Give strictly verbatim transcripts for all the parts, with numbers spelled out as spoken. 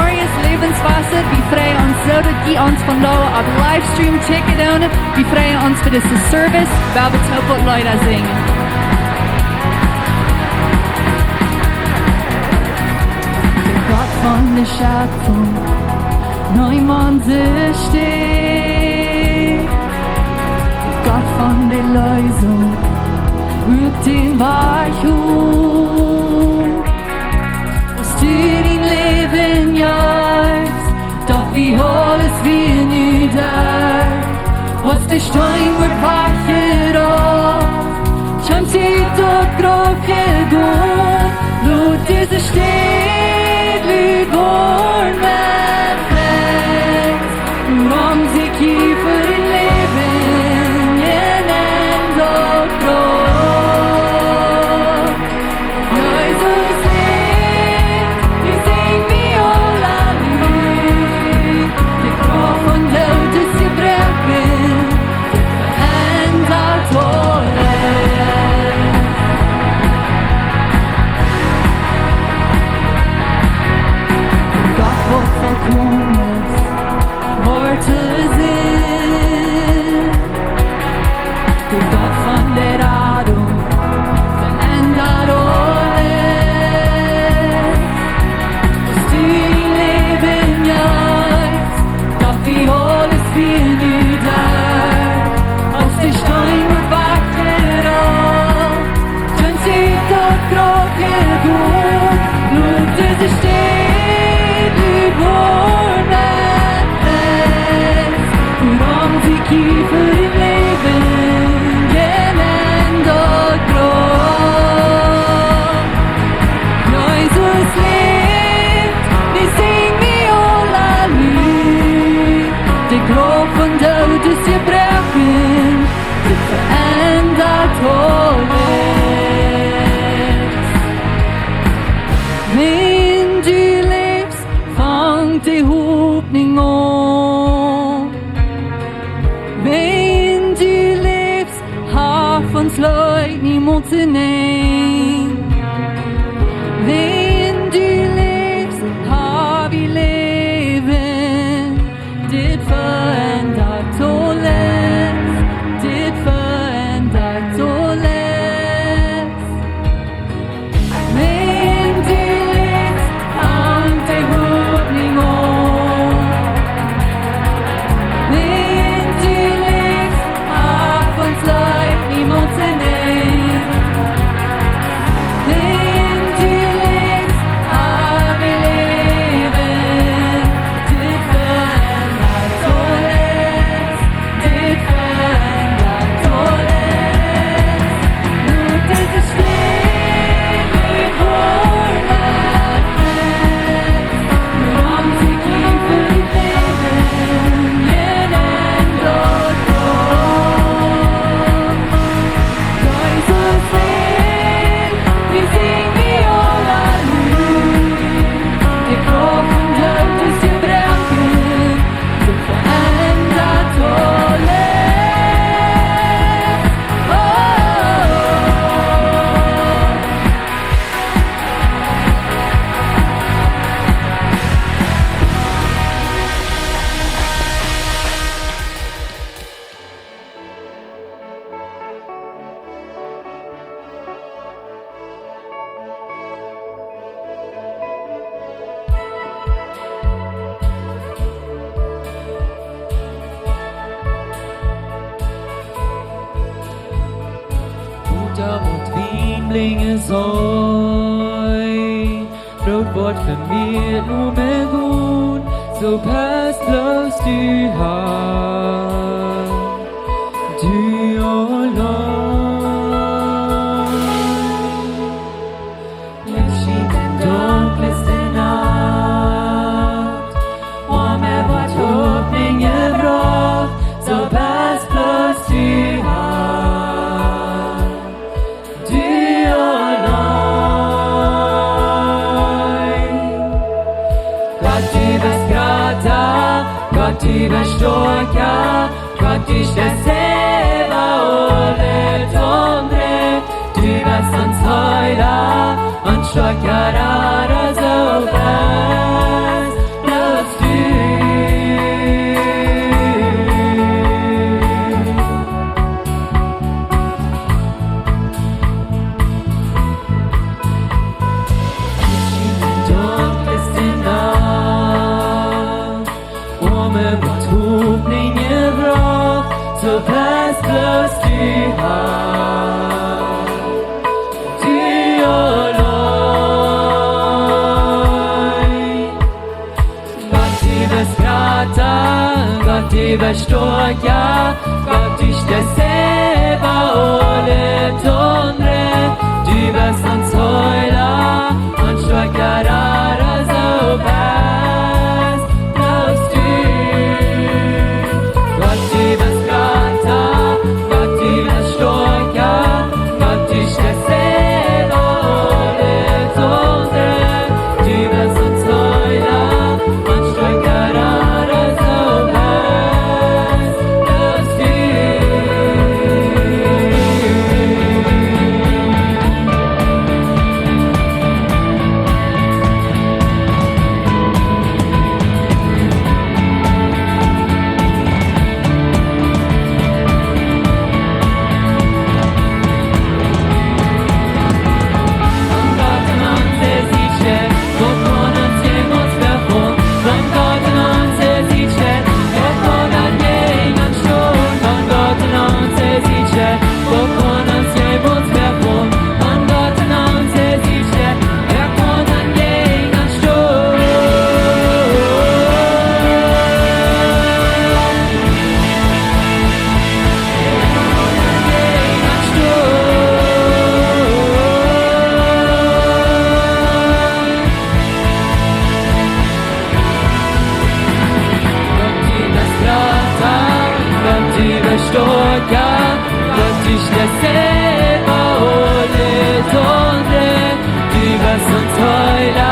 Glorious Lebenswasser, wie freien ons soo, daut jie ons von doa opp Livestream checken doonen. Wie freien ons fa disen Service, wua wie toop Leeda sinjen. De Gott von de Schöpfung, neem onse Städ. De Gott von de Erlösung, ruk dän Wajch op. Aus du dien Läwen jeefst, daut wia aules wia nu doa. Aus de Steen wort wajchjerooft, kjeem Tiet daut Grauf jegonen, lot dise Städ lud woaren met Fest. Wuarom sikj jie fa äa Läwen en Enj doa? Jesus läft, nu sinj wie aula Lied. De Krauft von Doot es jebroaken, veendert aules. Gott woat volkomen, woat to seenen. De Gott von de Radunk veendert aules. Aus du dien Läwen jeefst, daut wia aules wia nu doa. Aus de Steen wort wajchjerooft, kjeem Tiet daut Grauf jegonen, lot dise Städ lud woaren met Fest. Wuarom sikj jie fa äa Läwen en Enj doa? Jesus läft, nu sinj wie aula Lied. De Krauft von Doot es jebroaken, dit veendert aules. Wan du läfst, fangt de Hopninj aun. Wan du läfst, haft ons Leet niemols een Enj. Wan du läfst, hab wie Läwen. Dit veendert aules, dit veendert aules. Wan du läfst, fangt de Hopninj aun. Wan du läfst, haft ons Leet niemols een Enj. Wan du läfst, hab wie Läwen, dit veendert aules, dit veendert aules. Lot dise Städ lud woaren met Fest. Wuarom sikj jie fa äa Läwen en Enj doa? Jesus läft, nu sinj wie aula Lied. De Krauft von Doot es jebroaken, dit veendert aules. Oh. Wota woat Wien brinjen, Soo, Broot woat fa mie no mie gonen, soo pass bloos du, Har, du auleen. Licht schient en de dunkelste Nacht, Oame woat Hopninj jebrocht, soo pass bloos du, Har, du auleen. Gott, du best jrata, Gott, du best stoakja, Gott, du steit äwa aule Toom. Du best ons Heela un Stoakja, Rada, soo pass Waut Hopninj jebrocht, soo best bloos du Har. Du auleen. Gott, du best jrata, Gott, du best stoakja, Gott, du steit äwa aule Doonren, du best ons Heela, ons Stoakja, Rada, soo best bloos du. Gott, du best jrata, Gott, du best stoakja, Gott, du steit äwa aule Doonren, du best ons Heela, ons Stoakja, Rada, soo best bloos du. Gott, du best jrata, Gott, du best stoakja, Gott, du steit äwa aule Doonren, du best ons Heela,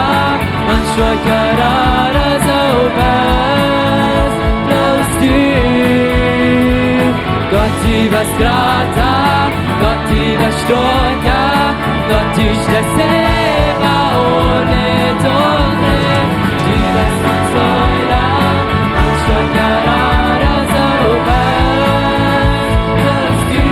ons Stoakja, Rada, soo best bloos du. Gott, du best jrata, Gott, du best stoakja, Gott, du steit äwa aule Doonren, du best ons Heela, ons Stoakja, Rada, soo best bloos du.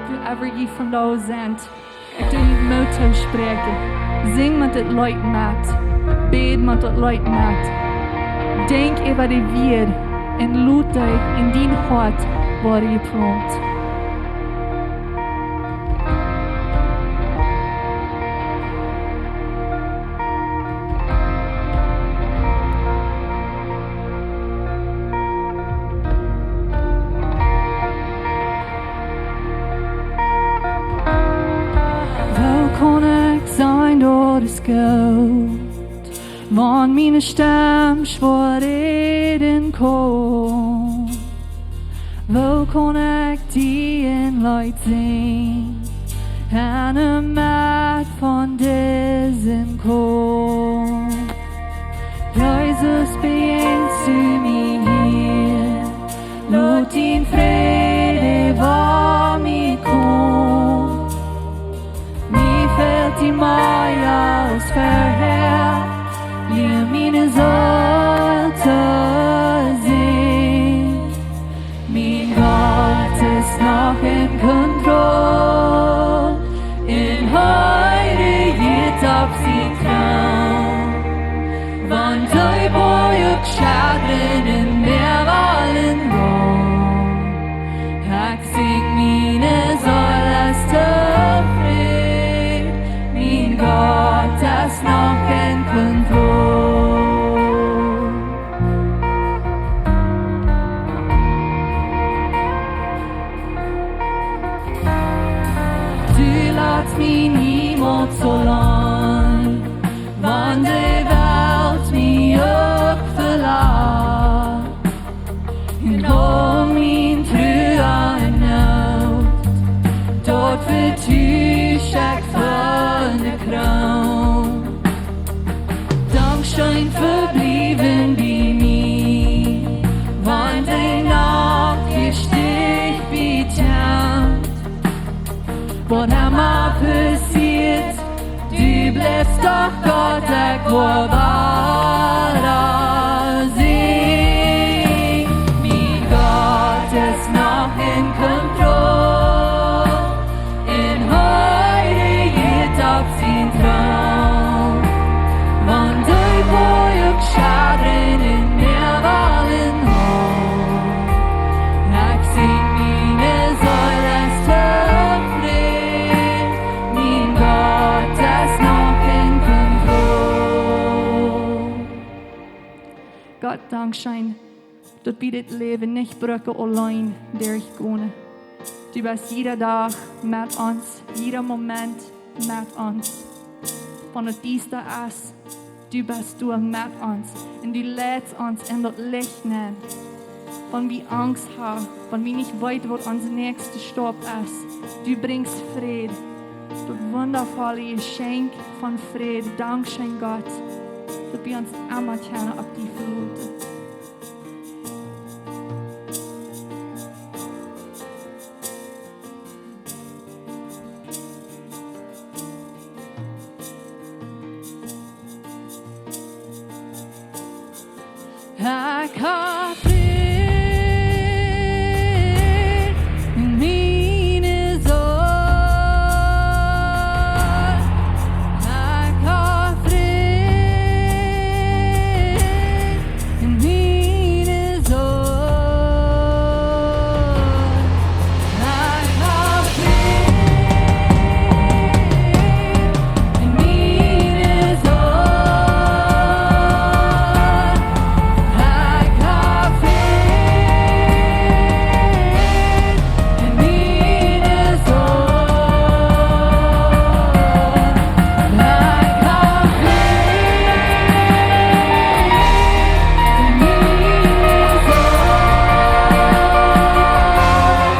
Wherever you from those and Ekj doo junt Moot toospräakjen. Sinj met daut Leet met. Bäd met daut Leet met. Denkj äwa de Wieed un lot dee en dien Hoat woaren jeplaunt. Woo kaun ekj sajen daut es goot, wan miene Stemm schwoa räden kaun? Woo kaun ekj die een Leet sinjen, en de Medd von disen Kaump? Jesus, bejäajnst du mie hia, lot dien Fräd äwa mie komen. Mie fält die mea aus verhäa, hia miene Seel to seenen. Mien Gott es noch en Kontroll, un hee rejieet opp sien Troon. Wan dee Boaj Wada sing, mien Gott es noch en Kontroll. Un hee rejieet opp sien Troon. Wan de Boajch uk schaudren un Mäa wellen holen, ekj sing, miene Seel es tofräd. Mien Gott es noch en Kontroll. Gott, dankscheen, daut wie dit Läwen nich brucken auleen derchgonen. Du best jieda Dach met ons, jieda Moment met ons. Wan et diesta es, du best doa met ons un du leitst ons en daut Licht nenn. Wan wie Angst haben, wan wie nich weeten, waut onse näakjste Stap es, du brinjst Fräd. Daut wundavolle Jeschenkj von Fräd. Dankscheen, Gott, daut wie ons emma kjennen opp die veloten. Ekj hab Fräd en miene Seel. Ekj hab Fräd en miene Seel. Ekj hab Fräd en miene Seel. Ekj hab Fräd en miene Seel.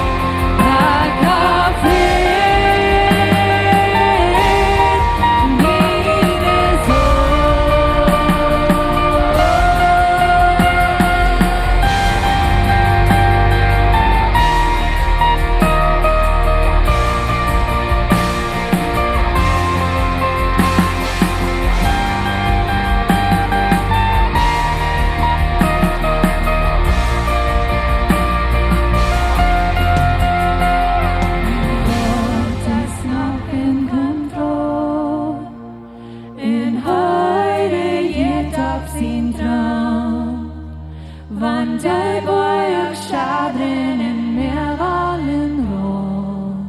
Ekj hab Fräd en miene Seel. Gott es noch en Kontroll. Un hee rejieet opp sien Troon. Wan de Boajch uk schaudren un Mäa wellen holen,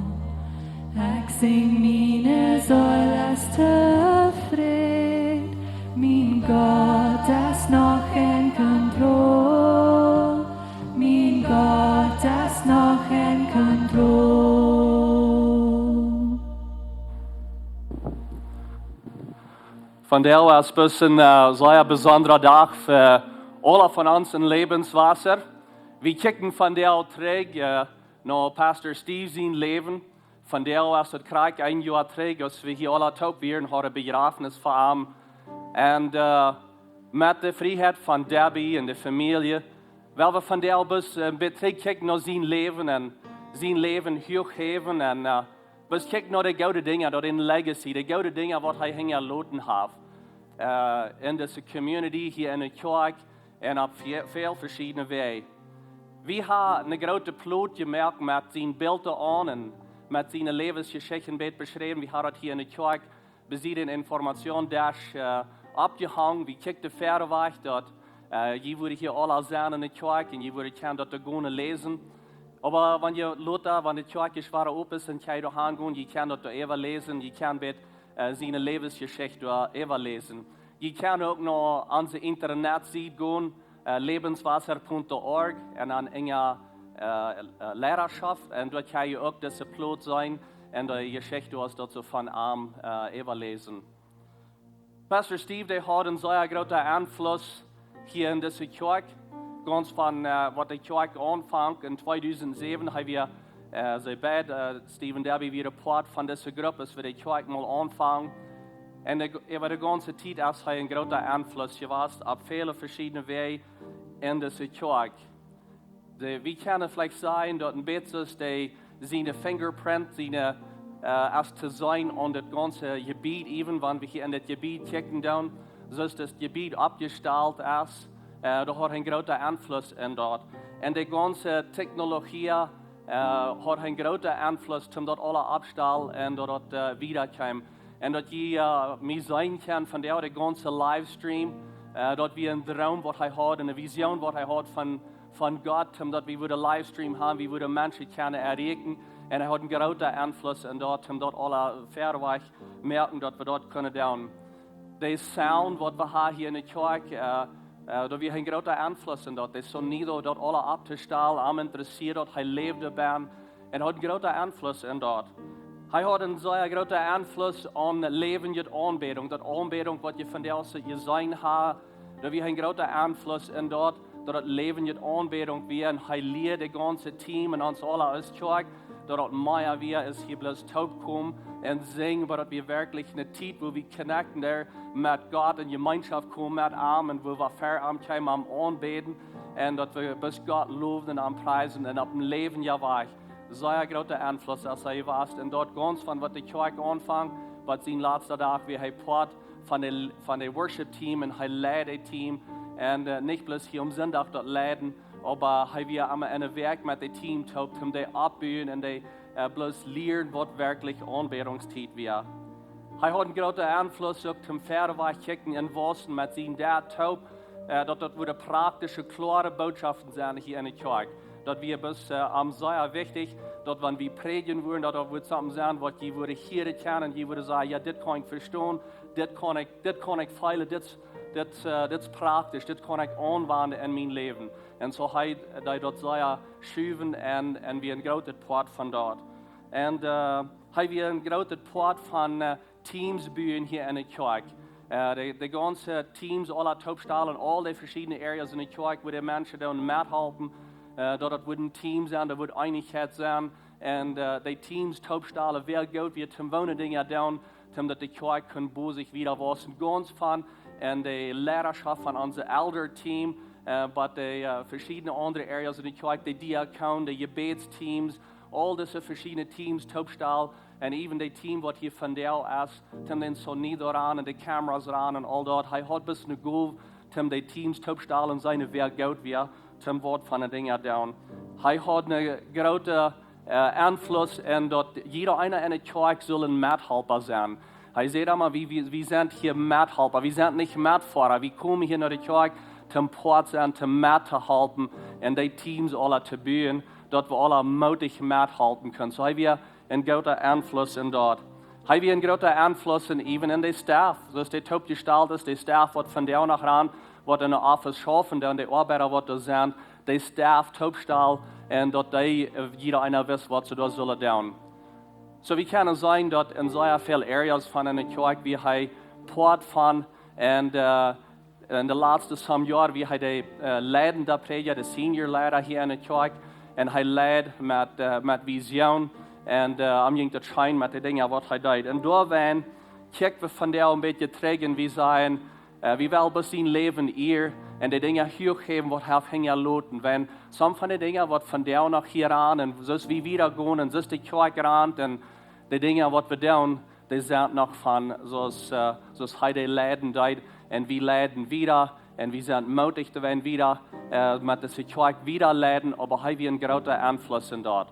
ekj sing, miene Seel es tofräd. Mien Gott es noch en Kontroll. Mien Gott es noch en Kontroll. Vondoag es bloos een, äh, sea besondra Dach fa aule von ons en Lebenswasser. Wie kjikjen vondoag trigj, äh, no Pastor Steve sien Läwen. Vondoag es et krakjt een Joa trigj, aus wie hia aule toop wieren, hauden Bejrafnis fa am. Un, äh, met de Frieheit von Debbie un de Famielje, well wie vondoag bloos, äh, een bät trigj kjikjen no sien Läwen un sien Läwen huach häwen un, äh, bloos kjikjen no de goode Dinja, daut en legacy, de goode Dinja, waut hee hinjaloten haft, äh, en dise community, hia en de Kjoakj un opp ve-, väl veschiedne Wäaj. Wie haben eene groote Plot jemoakt met sien Bilt aun un met siene Läwensjeschicht een bät beschräwen. Wie haben daut hia en de Kjoakj bie dän Informationsdesk, äh, oppjehongen. Wie kjikjten wieda wajch daut, äh, jie wudden hia aula sennen en de Kjoakj un jie wudden kjennen daut doa gonen läsen. Oba wan jie lota, wan de Kjoakj ieescht wada op es, dan kjenn jie doa hangonen, jie kjennen daut doa äwa läsen, jie kjennen bät, äh, siene Läwensjeschicht doa äwa läsen. Jie kjennen uk no onse Internetsied gonen, äh, lebenswasser punkt org un dan en, äh, äh, Leidaschoft. Un doa kjenn jie uk dise Plot seenen un de Jeschicht, aus daut soo von am, äh, äwaläsen. Pastor Steve, dee haud een sea groota Enfluss hia en dise Kjoakj. Gaunz von, äh, waut de Kjoakj aunfunk en tweedusent säwen, hee wia, äh, see beid, äh, Steve un Debbie, wieren Poat von dise Grupp, aus wie de Kjoakj mol aunfungen. Un de, äwa de gaunze Tiet es hee een groota Enfluss jewast opp väle veschiedne Wäaj en dise Kjoakj. De, wie kjennen veleicht sajen, daut een bät es de, siene fingerprint, siene, äh, es to seenen aun daut gaunze Jebied, even wan wie hia en daut Jebied kjikjen doonen, soo aus daut Jebied oppjestalt es, äh, daut haft een grooten Enfluss en daut. Un de gaunze Technologie, äh, haft een grooten Enfluss, om daut aula opptostalen un daut daut, äh, wieda kjeem. Un daut jie, äh, mie seenen kjennen von de, de gaunze Livestream, äh, daut wia een Droom waut hee haud, eene Vision waut hee haud von, von Gott, om daut wie wudden Livestream haben, wie wudden Menschen kjennen erreichen. Un hee haud een grooten Enfluss en daut, om daut aula verwoats moaken, daut wie daut kunnen doonen. De Sound waut wie haben hia enne Kjoakj, äh, äh, daut wia een grooten Enfluss en daut. De Sonido, daut aula opptostalen, am interesseerd daut, hee läwd doabie. Un haud een grooten Enfluss en daut. Hee haud een sea grooten Enfluss aun läwendje Aunbädunk. Daut Aunbädunk waut jie vondoag soo jeseenen haben, daut wia een grooten Enfluss en daut, daut daut läwendje Aunbädunk wia. Un hee lieed daut gaunze Team un ons aula aus Kjoakj, daut daut mea wia aus hia bloos toopkomen un sinjen, oba daut wia werkjlich eene Tiet, wua wie connecten doa met Gott, en Jemeenschoft komen met am, un wua wie ver am kjeemen, am aunbäden, un daut wie bloos Gott lowden un am priesen un opp een läwendjen Wajch. Sea grooten Enfluss aus hee wia. Un daut gaunz von waut de Kjoakj aunfunk, waut sien latsta Dach wia, hee Poat von de, von de Worship Team un hee leid daut Team. Un, äh, nich bloos hia aum Sindach daut leiden, oba hee wia emma enne Woakj met daut Team toop, om dee oppbuen un dee, äh, bloos lieren waut werkjlich Aunbädungstiet wia. Hee haud een grooten Enfluss uk om verwoats kjikjen un wausen met sien Dad toop, äh, daut daut wudden praktische, kloare Bootschoften sennen hia enne Kjoakj. Daut wia bloos, äh, am sea wichtich, daut wan wie prädjen wudden, daut daut wudd something sennen waut jie wudden hieren kjennen, jie wudden sajen: "Jo, dit kaun ekj vestonen, dit kaun ekj, dit kaun ekj feelen, dit, dit, äh, dit es praktisch, dit kaun ekj aunwenjen en mien Läwen." Un soo hee, äh, deed daut sea schuwen un, un wia een grootet Poat von daut. Un, äh, hee wia een grootet Poat von, äh, Teams buen hia enne Kjoakj. Äh, de, de gaunze Teams aula toopstalen, aul de veschiedne Areas enne Kjoakj, wua de Menschen dan methalpen, äh, daut daut wudd een Team sennen, daut wudd Eenichkjeit sennen. Un, äh, de Teams toopstalen, wia goot, wia toom woone Dinja doonen, toom daut de Kjoakj kunn bosich wieda wausen. Gaunz von, un de Leidaschoft von onse Elder Team, äh, waut de, äh, veschiedne aundre Areas enne Kjoakj, de Diakon, de Jebädsteams, aul dise veschiedne Teams toopstalen, un even de Team waut hia vondoag es, toom dän Sonido rannen un de Cameras rannen un aul daut. Hee haud bloos eene Gow, toom de Teams toopstalen, seenen wia goot wia, toom waut von de Dinja doonen. Hee haud een grooten, äh, Enfluss en daut jieda eena enne Kjoakj sull een Methalpa sennen. Hee säd emma: "Wie, wie, wie sent hia Methalpa, wie sent nich Metfoara. Wie komen hia no de Kjoakj, toom Poat sennen, toom mettohalpen un de Teams aula to buen, daut wie aula moodich methalpen kjennen." Soo hee wia een grooten Enfluss en daut. Hee wia een grooten Enfluss en even en de Staff. Soo aus dee toopjestalt es, de Staff waut vondoag noch rannen, waut enne Office schaufen, dan de Oabeida waut doa sent, de Staff toopstalen un daut dee, äh, jieda eena wist waut see doa sullen doonen. Soo, wie kjennen seenen daut en sea väl Areas von enne Kjoakj, wia hee Poat von, un, äh, en de latste some Joa wia hee de, äh, leidende Prädja, de Senior Leida hia enne Kjoakj. Un hee leid met, äh, met Vision. Un, äh, am jinkj daut scheen met de Dinja waut hee deed. Un doawäajen kjikj wie vondoag een bät trigj un wie sajen, äh, wie wellen bloos sien Läwen ieren un de Dinja häajen waut hee haft hinjaloten. Wan some von de Dinja waut vondoag noch hia rannen un soo aus wie wieda gonen un soo aus de Kjoakj rant un de Dinja waut wie doonen, dee sent noch von, soo aus, äh, soo aus hee dee leiden deed. Un wie leiden wieda. Un wie sent moodich doawäajen wieda, äh, met dise Kjoakj wieda leiden, oba hee wia een grooten Enfluss en daut.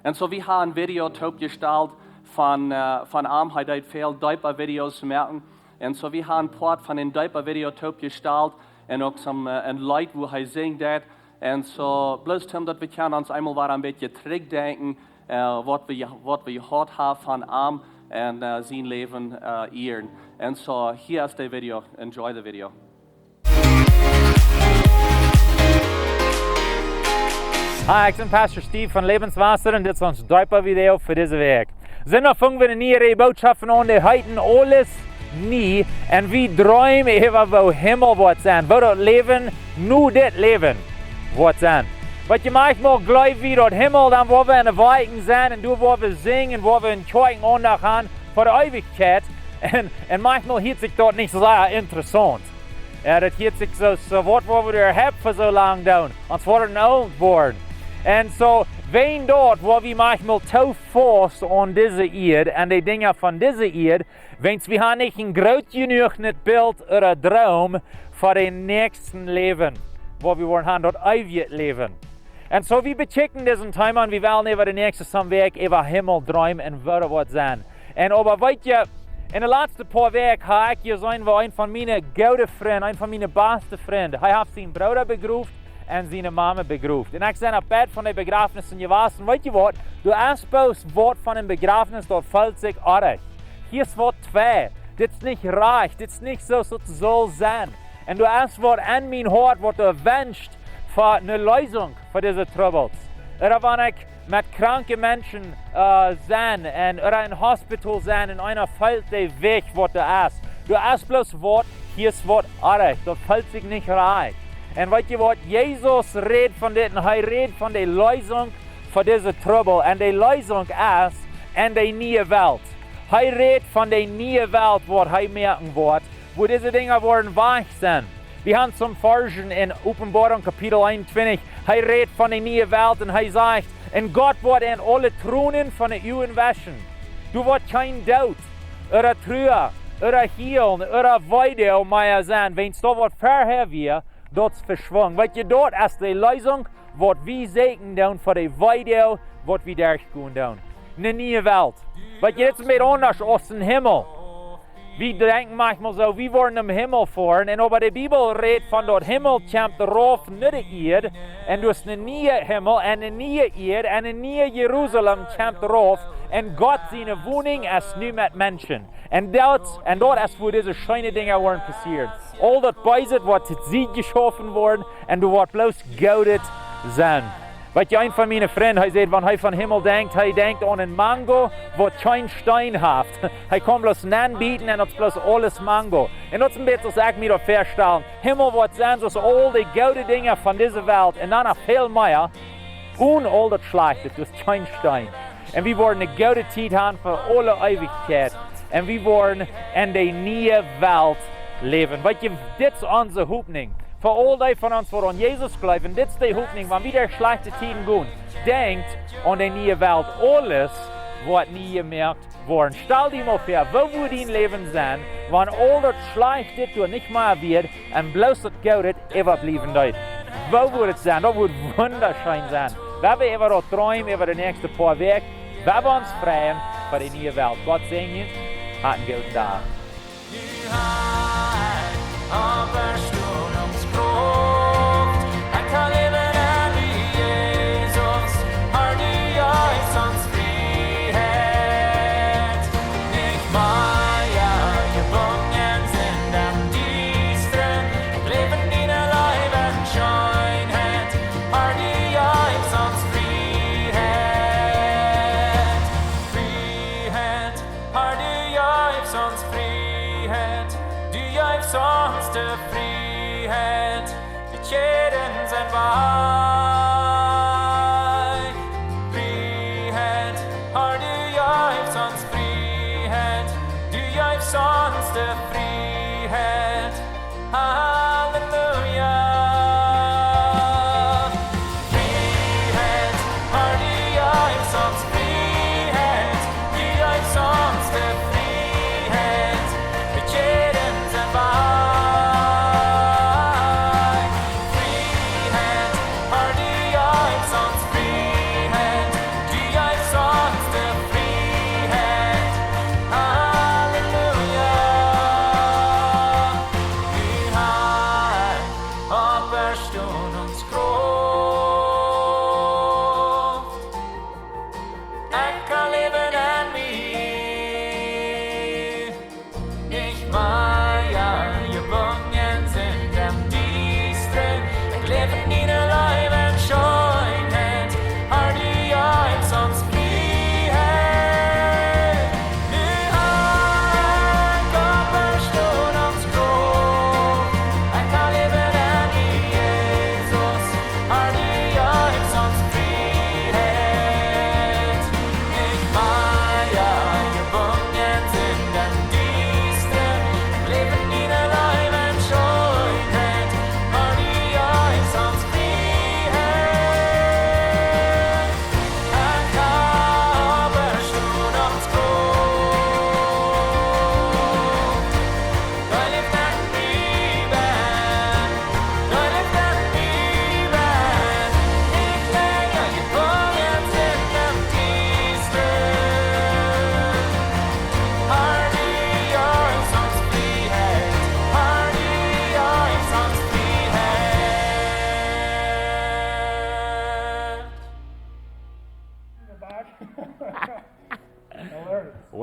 Un soo, wie haben een Video toopjestalt von, äh, von am, hee deed väl deepe Videos moaken. Un soo, wie haben Poat von een deepe Video toopjestalt un uk some, äh, een Leet, wua hee sinjen deed. Un soo, bloos toom daut wie kjennen ons eemol wada een bät trigj denkjen, äh, waut wie, waut wie jehaut haben von am un, äh, sien Läwen, äh, ieren. Un soo, hia es de Video. Enjoy the video. Hi, ekj sie Pastor Steve von Lebenswasser un dit es ons deepa Video fa dise Wäakj. Sindach fungen wie eene niee Reaj Bootschoften aun, dee heeten Aules nie. Un wie dreemen äwa woo Himmel woat sennen, woo daut Läwen no dit Läwen woat sennen. Waut jie, maunchmol jleew wie daut Himmel, dan woa wie en de Wolkjen sennen un doa woa wie sinjen un woa wie en Kjoakjen Aundacht haben fa de Eewichkjeit. Un, un maunchmol hieet sikj daut nich soo interessaunt. Jo, daut hieet sikj soo, soo waut woa wie doa fa soo lang doonen. Ons woaren oolt woaren. Un soo, wan daut, wua wie maunchmol too faust aun dise Ieed, aun de Dinja von dise Ieed, wiels wie haben nich een groot jenuach Bilt ooda Droom fa dän näakjsten Läwen, wua wie woaren haben daut eewje Läwen. Un soo, wie bekjikjen disen Thema un wie wellen äwa de näakjste some Wäakj äwa Himmel dreemen un woo daut woat sennen. Un oba weet jie, enne latste poa Wäakj hab ekj jeseenen, woo een von miene goode Frind, een von miene baste Frind, hee haft sienen Brooda begroft un siene Mame begroft. Un ekj sie opp Bad von de Bejrafnis jewast. Weet jie waut? Du hast bloos Wieed von een Bejrafnis, daut feelt sikj oajch. Hia es waut twei. Dit es nich rajcht, dit es nich soo aus et saul sennen. Un du hast waut aun mien Hoat, waut du wenschst fa eene Leesunk fa dise Trubbels. Ooda wan ekj met kranke Menschen, äh, sie un ooda em Hospital sie un eena feelt de Wajch, waut du hast. Du hast bloos waut, hia es waut oajch, daut feelt sikj nich rajcht. Un weet jie waut? Jesus rät von dit un hee rät von de Leesunk fa dise Trubbel. Un de Leesunk es en de niee Welt. Hee rät von de niee Welt, waut hee moaken woat, wua dise Dinja woaren wajch sennen. Wie haben toom Varschen en Openboarunk Kapitel eenuntwintich. Hee rät von de niee Welt un hee sajcht: "Un Gott woat an aule Tronen von de Uagen wischen. Doa woat kjeen Doot, ooda Trua, ooda Hielen, ooda Weedoag mea sennen." Wiels daut waut verhäa wia, daut es veschwungen. Weet jie, daut es de Leesunk, waut wie sieekjen doonen fa de Weedoag, waut wie derchgonen doonen. Eene niee Welt. Weet jie, dit es een bät aundasch aus een Himmel. Wie denkjen maunchmol soo, wie woaren em Himmel foaren. Un oba de Bibel rät von daut Himmel kjemt rauf no de Ieed. Un daut es een niee Himmel un eene niee Ieed un een niee Jerusalem kjemt rauf. Un Gott siene Wonunk es nu met Menschen. Un daut, un daut es wua dise scheene Dinja woaren passieren. Aul daut Beese woat to Sied jeschaufen woaren un doa woat bloos Goodet sennen. Weet jie, een von miene Frind, hee sajcht, wan hee von Himmel denkjt, hee denkjt aun een Mango, waut kjeen Steen haft. Hee kaun bloos nenbieten un daut es bloos aules Mango. Un daut es een bät soo aus ekj mie daut väastal. Himmel woat sennen soo aus aul de goode Dinja von dise Welt un dan noch väl mea. Un aul daut Schlajchte, daut es kjeen Steen. Un wie woaren eene goode Tiet haben fa aule Eewichkjeit. Un wie woaren en de niee Welt läwen. Weet jie, dit es onse Hopninj. Fa aul dee von ons, waut aun Jesus jleewen, dit es de Hopninj, wan wie derch schlajchte Tieden gonen. Denkjt aun de niee Welt. Aules woat nie jemoakt woaren. Stal die mol väa, woo wudd dien Läwen sennen, wan aul daut Schlajchte doa nich mea wia un bloos daut Goodet äwabliewen deed? Woo wudd et sennen? Daut wudd wundascheen sennen. Wie woaren äwa daut dreemen, äwa de näakjste poa Wäakj. Wie woaren ons freien fa de niee Welt. Gott säajen junt. Hat een gooden Dach. Oppstonunk, Krauft. Ekj kaun läwen en die, Jesus. Har, du jeefst ons Frieheit. Nich mea jebungen sennen aun Diestren. Ekj läw en diene Leew un Scheenheit. Har, du jeefst ons Frieheit. Frieheit. Har, du jeefst ons Frieheit, du jeefst ons de Frieheit, de Kjäden sent wajch. Frieheit, Har, du jeefst ons Frieheit, du jeefst ons de Frieheit. Halleluja. Frieheit, Har, du jeefst ons Frieheit, du jeefst ons de Frieheit, de Kjäden sent wajch. Frieheit,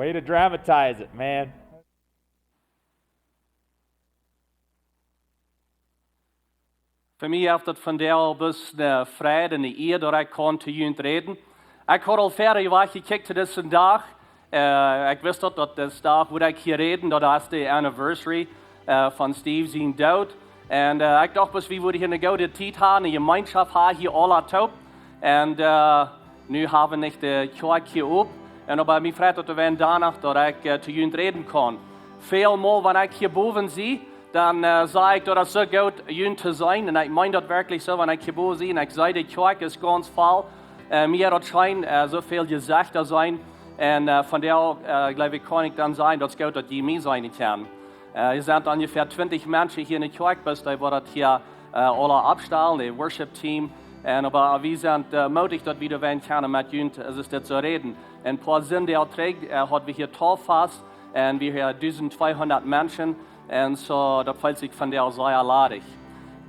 Way to dramatize it, man. Fa mie haft daut vondoag bloos eene Freid un eene Ea, daut ekj kaun to junt räden. Ekj haud aul väl jekjikjt to disen Dach. Äh, ekj wist daut, daut dis Dach, wua ekj hia räd, daut es de anniversary, äh, von Steve sien Doot. Un, äh, ekj docht, bloos wie wudden hia eene goode Tiet haben, eene Jemeenschoft haben, hia aula toop. Un, äh, nu haben wie nich de Kjoakj hia op. Un oba mie freit daut wie doano, daut ekj, äh, to junt räden kaun. Väl mol, wan ekj hia bowen sie, dan, äh, saj ekj, daut es soo goot, junt to seenen. Un ekj meen daut werkjlich soo, wan ekj hia bowen sie un ekj see, de Kjoakj es gaunz voll. Äh, mie haft daut scheen, äh, soo väl Jesechta seenen. Un, äh, vondoag, äh, jleew ekj, kaun ekj dan sajen, daut es goot, daut jie mie seenen kjennen. Äh, hia sent onjefäa twintich Menschen hia enne Kjoakj, bloos dee, waut daut hia, äh, aula oppstalen, de Worship Team. Un oba wie sent, äh, moodich, daut wie doa kjennen met junt, äh, dit soo räden. Een poa Sindach trigj, äh, haud wie hia Tauffast un wie hia dusent tweehundat Menschen. Un soo, daut feelt sikj vondoag sea ladich.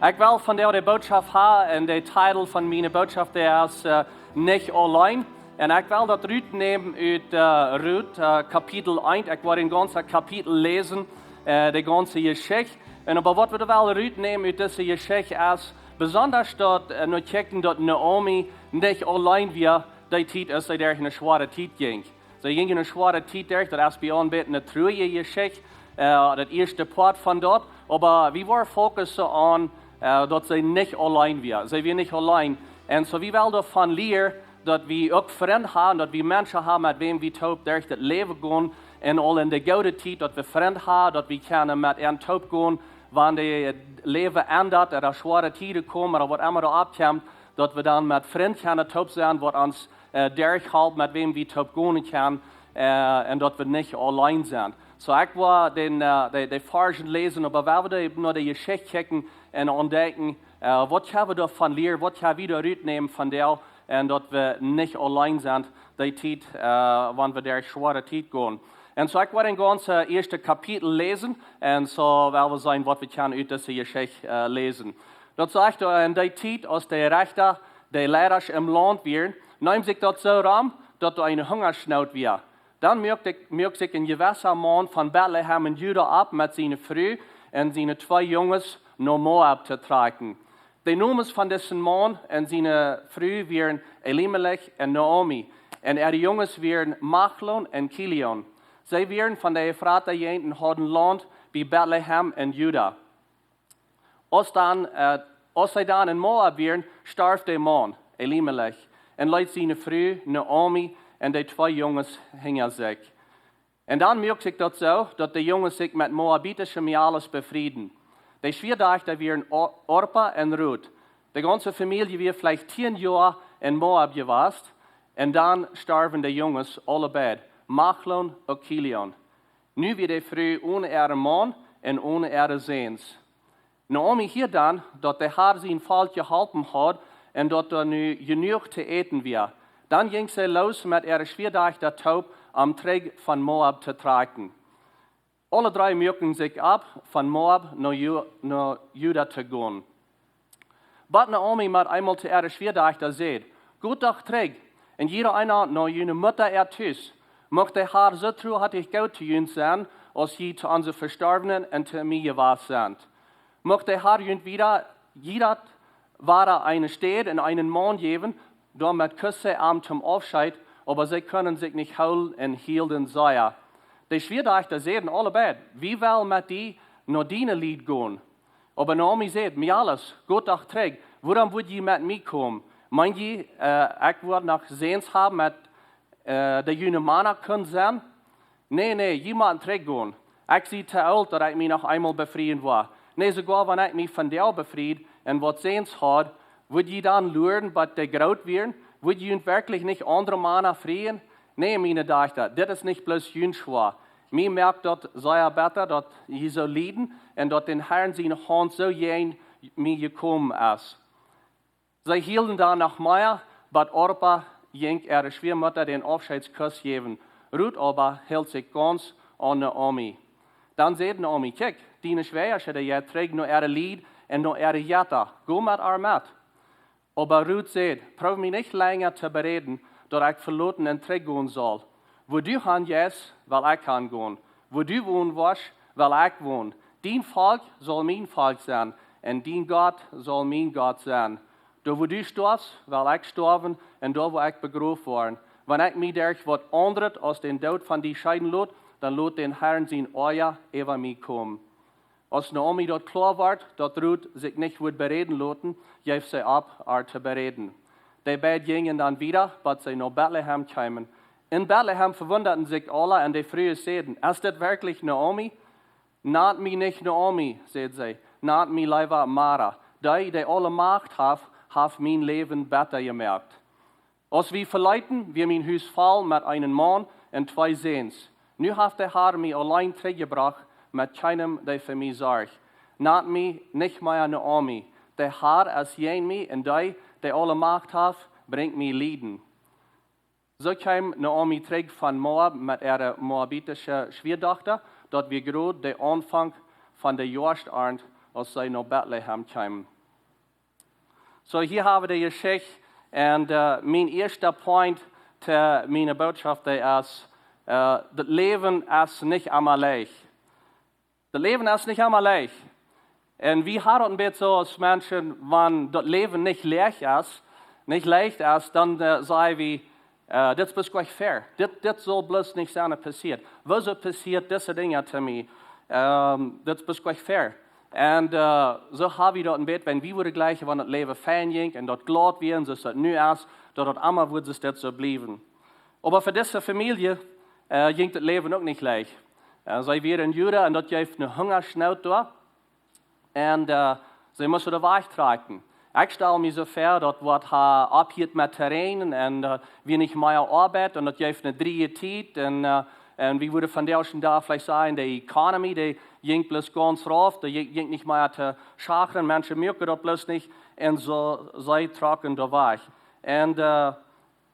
Ekj well vondoag de Bootschoft haben un de Titel von miene Bootschoft, dee es, äh, Nich auleen. Un ekj well daut rutnämen ut, äh, Rut, äh, Kapitel eent. Ekj woa een gaunzet Kapitel läsen, äh, de gaunze Jeschicht. Un oba waut wie wellen rutnämen ut dise Jeschicht es, besonda daut, äh, no kjikjen daut Naomi nich auleen wia, dee Tiet aus see derch eene schwoare Tiet jinkj. See jinkj eene schwoare Tiet derch, daut es bie ons een bät eene truaje Jeschicht, äh, daut ieeschte Poat von daut. Oba wie wellen fokussen aun, äh, daut see nich auleen wia. See wia nich auleen. Un soo wie wellen doavon lieren, daut wie uk Frind haben, daut wie Menschen haben, met wäm wie toop derch daut Läwen gonen. Un aul enne goode Tiet, daut wie Frind haben, daut wie kjennen met an toop gonen, wan daut Läwen endat, ooda schwoare Tieden komen, ooda waut emma doa oppkjemt, daut wie dan met Frind kjennen toop sennen, waut ons, äh, derchhalpt, met wäm wie toop gonen kjennen, äh, un daut wie nich auleen sent. Soo, ekj woa dän, äh, de, de Varsch läsen, oba wie woaren no de Jeschicht kjikjen un ontdecken, äh, waut kjenn wie doavon lieren, waut kjenn wie doa rutnämen vondoag, un daut wie nich auleen sent, dee Tiet, äh, wan wie derch schwoare Tiet gonen. Un soo, ekj woa een gaunzet, äh, ieeschte Kapitel läsen, un soo woa wie seenen, waut wie kjennen ut dise Jeschicht, äh, läsen. Daut sajcht, äh, enne Tiet, aus de Rechta, de Leidasch em Launt wieren, neem sikj daut soo rom, daut doa eene Hungasnoot wia. Dan muak, muak sikj een jewessa Maun von Betlehem en Juda opp met siene Fru un siene twee Junges no Moab to trakjen. De Nomes von disen Maun un siene Fru wieren Elimelech un Naomi, un äare Junges wieren Machlon un Kilion. See wieren von de Efrata Jäajent un hauden Launt bie Betlehem en Juda. Aus dan, äh, aus see dan en Moab wieren, storf de Maun, Elimelech, un leet siene Fru Naomi un de twee Junges hinja sikj. Un dan muak sikj daut soo, daut de Junges sikj met moabitische Mejales befrieden. De Schwiadajchta wieren Or-, Orpa un Rut. De gaunze Famielje wia veleicht tieen Joa en Moab jewast, un dan storwen de Junges aule beid, Machlon un Kilion. Nu wia de Fru one äaren Maun un one äare Säns. Naomi hieed dan, daut de Har sien Volkj jeholpen haud un daut doa nu jenuach to äten wia. Dan jinkj see loos met äare Schwiadajchta toop, om trigj von Moab to trakjen. Aule dree muaken sikj opp, von Moab no Ju-, no Juda to gonen. Bat Naomi met eemol to äare Schwiadajchta säd: "Got doch trigj, un jieda eena no june Mutta äa Tus. Mucht de Har soo truachtich goot to junt sennen, aus jie to onse Vestorwne un to mie jewast sent. Mucht de Har junt wada, jiedat wada eene Städ un eenen Maun jäwen." Doamet kuss see am toom Aufscheet, oba see kunnen sikj nich hoolen un hielden sea. De Schwiadajchta säden aule beid: "Wie wellen met die no diene Lied gonen." Oba Naomi säd: "Mejales, got doch trigj, wuarom wudd jie met mie komen? Meent jie, äh, ekj woa noch Säns haben met, äh, dee june Mana kunnen sennen? Nä, nä, jie motten trigj gonen. Ekj sie too oolt, daut ekj mie noch eemol befrieen woa. Nä, soogoa wan ekj mie vondoag befried un waut Säns haud, wudd jie dan luaren, bat dee groot wieren? Wudd jie werkjlich nich aundre Mana frieen? Nä, miene Dajchta, dit es nich bloos jun schwoa. Mie moakt daut sea betta, daut jie soo lieden un daut dän Harn siene Haunt soo jäajen mie jekomen es." See hielden dan noch mea, bat Orpa jinkj äare Schwiamutta dän Aufscheetskuss jäwen. Rut oba hilt sikj gaunz aun Naomi. Dan säd Naomi: "Kjikj, diene Schwäajasche, dee jeit trigj no äare Lied un no äare Jetta. Go met ar met." Oba Rut säd: "Proow mie nich lenja to beräden, daut ekj veloten un trigj gonen saul. Wua du han jeist, well ekj han gonen. Wua du wonen woascht, well ekj wonen. Dien Volkj saul mien Volkj sennen, un dien Gott saul mien Gott sennen. Doa wua du stoafst, well ekj stoawen, un doa woa ekj begroft woaren. Wan ekj mie derch waut aundret aus dän Doot von die scheiden lot, dan lot dän Harn sien Oaja äwa mie komen. Aus Naomi daut kloa wort, daut Rut sikj nich wudd beräden loten, jeef see opp, ar to beräden. Dee beid jinjen dan wieda, bat see no Betlehem kjeemen. En Betlehem vewundaden sikj aule, un de Frues säden: "Es dit werkjlich Naomi?" "Nant mie nich Naomi", säd see, "nant mie leewa Mara. Dee, dee aule Macht haft, haft mien Läwen bäta jemoakt. Aus wie veleeten, wia mien Hus voll met eenen Maun un twee Säns. Nu haft de Har mie auleen trigjjebrocht, met kjeenem, dee fa mie sorcht. Nant mie nich mea Naomi. De Har es jäajen mie, un dee, dee aule Macht haft, brinjt mie Lieden." Soo kjeem Naomi trigj von Moab met äare moabitische Schwiadochta. Daut wia groot de Aunfank von de Joaschtarnt, aus see no Betlehem kjeemen. Soo, hia hab wie de Jeschicht. Un, äh, mien ieeschte Point to miene Botschaft, dee es, äh, daut Läwen es nich emma leicht. Daut Läwen es nich emma leicht. Un wie haben daut een bät soo aus Menschen, wan daut Läwen nich leicht es, nich leicht es, dan, äh, saj wie, äh, dit es bloos nich fair. Dit, dit saul bloos nich sennen passieet. Wuarom passieet dise Dinja to mie? Ähm, dit es bloos nich fair. Un, äh, soo hab wie daut een bät, wan wie wudden jlikjen, wan daut Läwen fein jinkj un daut glaut wia un soo aus daut nu es, daut daut emma wudd dit soo bliewen. Oba fa dise Famielje, äh, jinkj daut Läwen uk nich leicht. Äh, see wieren en Juda un daut jeef eene Hungaschnoot doa. Un, äh, see musten doa wajchtrakjen. Ekj stal mie soo väa, daut waut ha ophieet met to räajnen un, äh, wia nich mea Oabeit un daut jeef eene drieeje Tiet un, äh, un wie wudden vondoag dän Dach veleicht sajen, de economy, dee jinkj bloos gaunz rauf, dee jinkj, jinkj nich mea to schachren, Menschen muaken daut bloos nich. Un soo, see trocken doa wajch. Un, äh,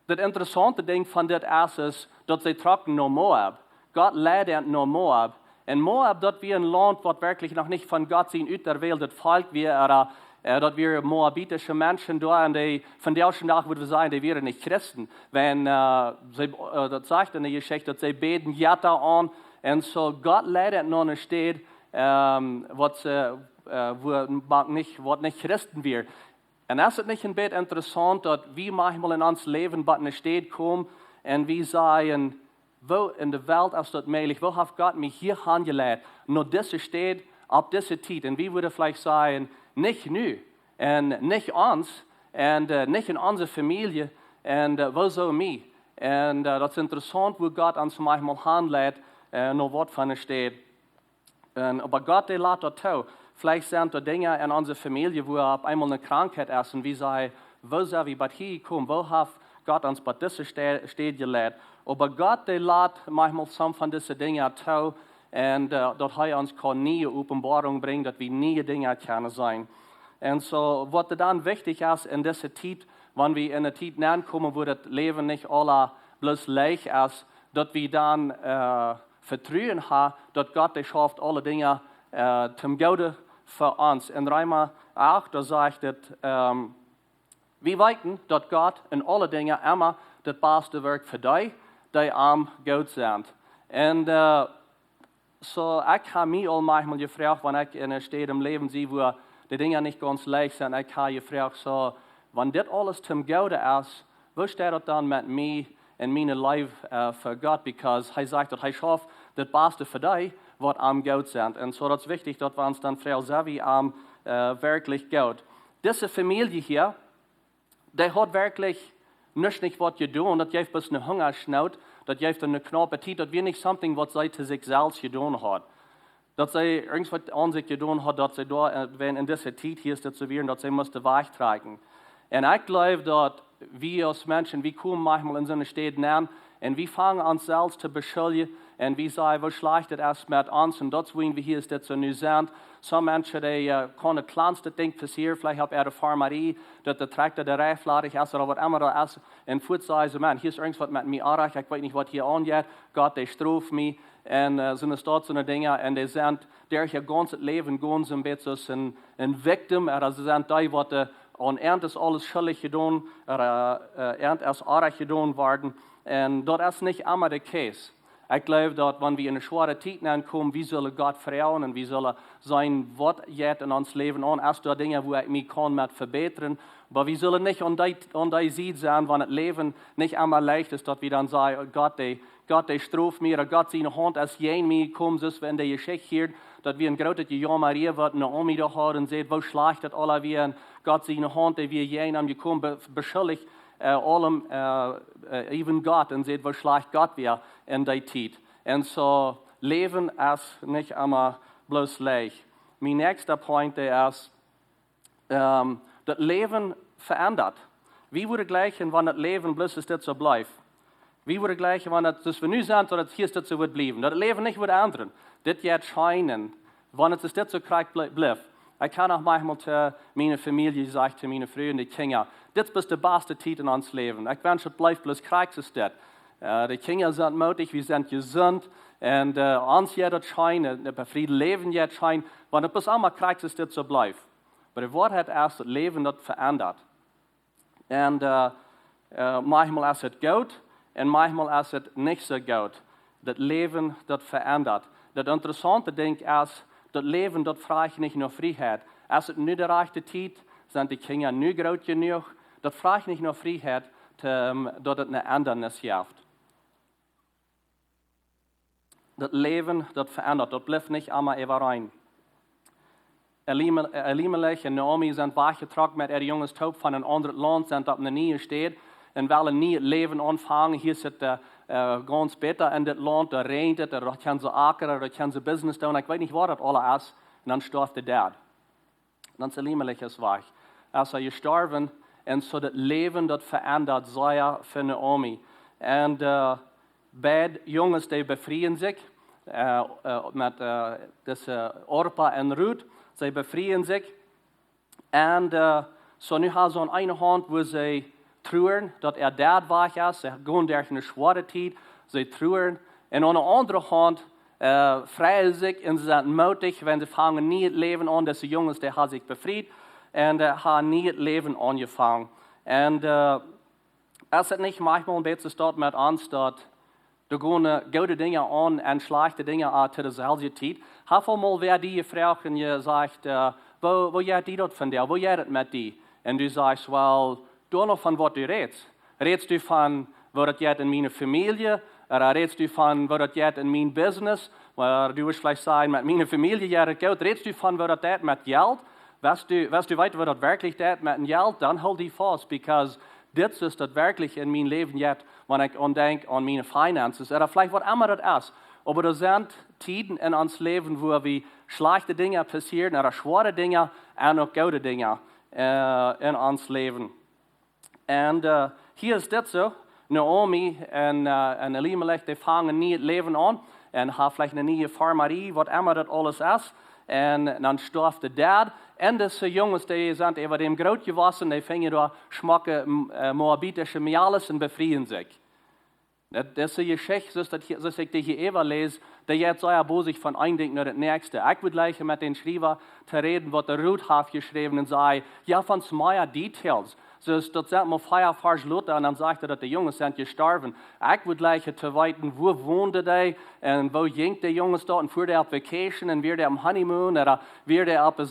daut interessaunte Dinkj von dit es, es daut see trocken no Moab. Gott leid an no Moab. Un Moab, daut wia een Launt waut werkjlich noch nich von Gott sien uterwältet Volkj wia, ooda, äh, daut wieren moabitische Menschen doa un dee, vondoag dän Dach wudd wie sajen, dee wieren nich Christen. Wan, äh, see, äh, daut sajcht en de Jeschicht, daut see bäden Jetta aun. Un soo Gott leid an no eene Städ, ähm, waut see, äh, wua nich, waut nich Christen wia. Un es daut nich een bät interessaunt, daut wie maunchmol en ons Läwen bat eene Städ komen un wie sajen: "Woo en de Welt es daut mäajlich? Woo haft Gott mie hia hanjeleit? No dise Städ, opp dise Tiet?" Un wie wudden veleicht sajen: "Nich nu, un nich ons, un, äh, nich en onse Famielje, un, äh, wuarom mie?" Un, äh, daut es interessaunt, woo Gott ons maunchmol hanleit, äh, no waut fa eene Städ. Un, oba Gott, dee lat daut too. Veleicht sent doa Dinja en onse Famielje, wua opp eemol eene Krankheit es un wie sajen: "Woo sent wie bat hia jekomen? Woo haft Gott ons bat dise Stä-, Städ jeleit?" Oba Gott, dee lat maunchmol some von dise Dinja too un, äh, daut hee ons kaun niee Openboarunk brinjen, daut wie niee Dinja kjennen seenen. Un soo, waut dan wichtich es en dise Tiet, wan wie en eene Tiet nenkomen, wua daut Läwen nich aula bloos leicht es, daut wie dan, äh, Vetruen haben, daut Gott, dee schauft aule Dinja, äh, toom Gooden fa ons. En Reema acht, doa sajcht et, ähm, wie weeten, daut Gott en aule Dinja emma daut baste Woat fa dee, dee am goot sent. Un, äh, soo, ekj hab mie aul maunchmol jefroacht, wan ekj en eene Städ em Läwen sie, wua de Dinja nich gaunz leicht sent, ekj hab jefroacht, soo, wan dit aules toom Gooden es, woo steit daut dan met mie un miene Leew, äh, fa Gott? Because hee sajcht, daut hee schauft daut baste fa dee, waut am goot sent. Un soo, daut es wichtich, daut wie ons dan froagen, sent wie am, äh, werkjlich goot? Dise Famielje hia, dee haud werkjlich nuscht nich waut jedonen. Daut jeef bloos eene Hungaschnoot, daut jeef eene knaupe Tiet, daut wia nich something, waut see to sikj selfst jedonen haud. Daut see irjent waut aun sikj jedonen haud, daut see doa, äh, wan en dise Tiet hia es daut soo wia, daut see musten wajchtrakjen. Un ekj jleew, daut wie aus Menschen, wie komen maunchmol en soone Städ aun un wie fangen aun ons selfst to beschuldjen un wie sajen, woo schlajcht et es met ons un daut es, woo wie hia es dit soo nu sent. Some Menschen, dee, äh, kjennen daut kjlanste Dinkj passieren, veleicht opp äare Farmarie, daut de Trakjta de Reif ladich es ooda waut emma daut es. Un fuaz sajen see: "Maun, hia es irjent waut met mie orrajcht, ekj weet nich, waut hia aunjeit. Gott, dee stroft mie." Un, äh, soone Stoot, soone Dinja. Un dee sent derch äa gaunzet Läwen gaunz een bät soo aus een, een victim, äh, daut see sent dee, waut, äh, aun äant es aules schuldich jedonen, ooda äant es oajch jedonen worden. Un daut es nich emma de case. Ekj jleew daut wan wie en eene schwoare Tiet nenkomen, wie sellen Gott froagen un wie sellen seenen, waut jeit en ons Läwen aun, es doa Dinja, wua ekj mie kaun met vebätren. Oba wie sellen nich aun dee Sied sennen, wan daut Läwen nich emma leicht es, daut wie dan sajen: Gott, dee Gott, dee stroft mie, ooda Gott siene Haunt es jäajen mie jekomen, soo aus wie en de Jeschicht hieren, daut wia een grootet Jejamma, wua Naomi doa haud un säd, woo schlajcht daut aula wia, un Gott siene Haunt, dee wia jäajen am jekomen, be-, beschuldicht aulem, even Gott, un säd, woo schlajcht Gott wia en dee Tiet. Un soo, Läwen es nich emma bloos leicht. Mien näakjsta Point, dee es, daut Läwen veendat. Wie wudden jleichen, wan daut Läwen bloos es dit soo blift. Wie wudden jleichen, wan daut, soo aus wie nu sent, daut daut hia es dit soo wudd bliewen, daut daut Läwen nich wudd endren. Dit jeit scheen, wan daut es dit soo krakjt blift. Ekj kaun noch maunchmol to miene Famielje sajen, to miene Fru un de Kjinja: Dit es de baste Tiet en ons Läwen. Ekj wensch, daut blift bloos krakjt soo aus dit. De Kjinja sent mootich, wie sent jesunt, un ons jeit daut scheen, daut befriede Läwen jeit scheen, wan daut bloos emma krakjt soo aus dit soo blift. Oba de Woarheit es, daut Läwen, daut veendat. Un maunchmol es et goot, un maunchmol es et nich soo goot. Daut Läwen, daut veendat. Daut interessaunte Dinkj es, daut Läwen, daut frajcht nich no Frieheit. Es et nu de rajchte Tiet? Sent de Kjinja nu groot jenuach? Daut frajcht nich no Frieheit, daut et ne Endanis jeft. Daut Läwen, daut veendat, daut blift nich emma äwareen. Elimelech un Naomi sent wajchjetrocken met äare Junges toop von een aundret Launt, sent opp ne niee Städ un wellen een nieet Läwen aunfangen. Hia es et gaunz bäta en dit Launt, doa räajent et, doa kjennen see akren, doa kjennen see business doonen, ekj weet nich, waut daut aula es. Un dan stoaft de Dad. Dan es Elimelech es wajch. Es hee jestorwen, un soo daut Läwen, daut veendat sea fa Naomi. Un beid Junges, dee befrieen sikj, met dise Orpa un Rut, see befrieen sikj. Un soo nu ha see aun eene Haunt, wua see truaren, daut äa Dad wajch es, see gonen derch ne schwoare Tiet, see truaren. Un aun ne aundre Haunt freien see sikj un see sent mootich, wan see fangen nieet Läwen aun, dise Junges, dee ha sikj befriet un ha nieet Läwen aunjefangen. Un es et nich maunchmol een bät soo met ons, daut doa gonen goode Dinja aun un schlajchte Dinja aun to de selwje Tiet? Haft aul mol wäa die jefroacht un jesajcht: Woo jeit die daut vondoag? Woo jeit et met die? Un du sajchst: Well, doa noch von waut du rätst. Rätst du von woo daut jeit en miene Famielje? Ooda rätst du von woo daut jeit en mien business? Well, du wurscht veleicht sajen: Met miene Famielje jeit et goot. Rätst du von woo daut jeit met Jelt? West du weeten, woo daut werkjlich jeit met een Jelt? Dan hool die faust, because dit es daut werkjlich en mien Läwen jeit, wan ekj aun denkj aun miene finances ooda veleicht waut emma daut es. Oba doa sent Tieden en ons Läwen, wua wie schlajchte Dinja passieren, ooda schwoare Dinja un uk goode Dinja en ons Läwen. Un hia es dit soo: Naomi un Elimelech, dee fangen nieet Läwen aun un ha veleicht ne niee Farmarie, waut emma daut aules es. Un dan stoaft de Dad. Un dise Junges, dee sent äwadäm groot jewossen, dee finjen doa schmocke moabitische Mejales un befrieen sikj. Dise Jeschicht, soo aus ekj dee hia äwaläs, dee jeit sea bosich von een Dinkj no daut näakjste. Ekj wudd jleichen met dän Schriewa to räden, waut de Rut haft jeschräwen, un sajen: Jeff ons mea details. Soo aus daut sent mau vea Varsch lota un dan sajcht hee, daut de Junges sent jestorwen. Ekj wudd jleichen to weeten, wua wonden dee un woo jinkj de Junges doa, un fuaren dee opp vacation un wieren dee opp honeymoon ooda wieren dee opp de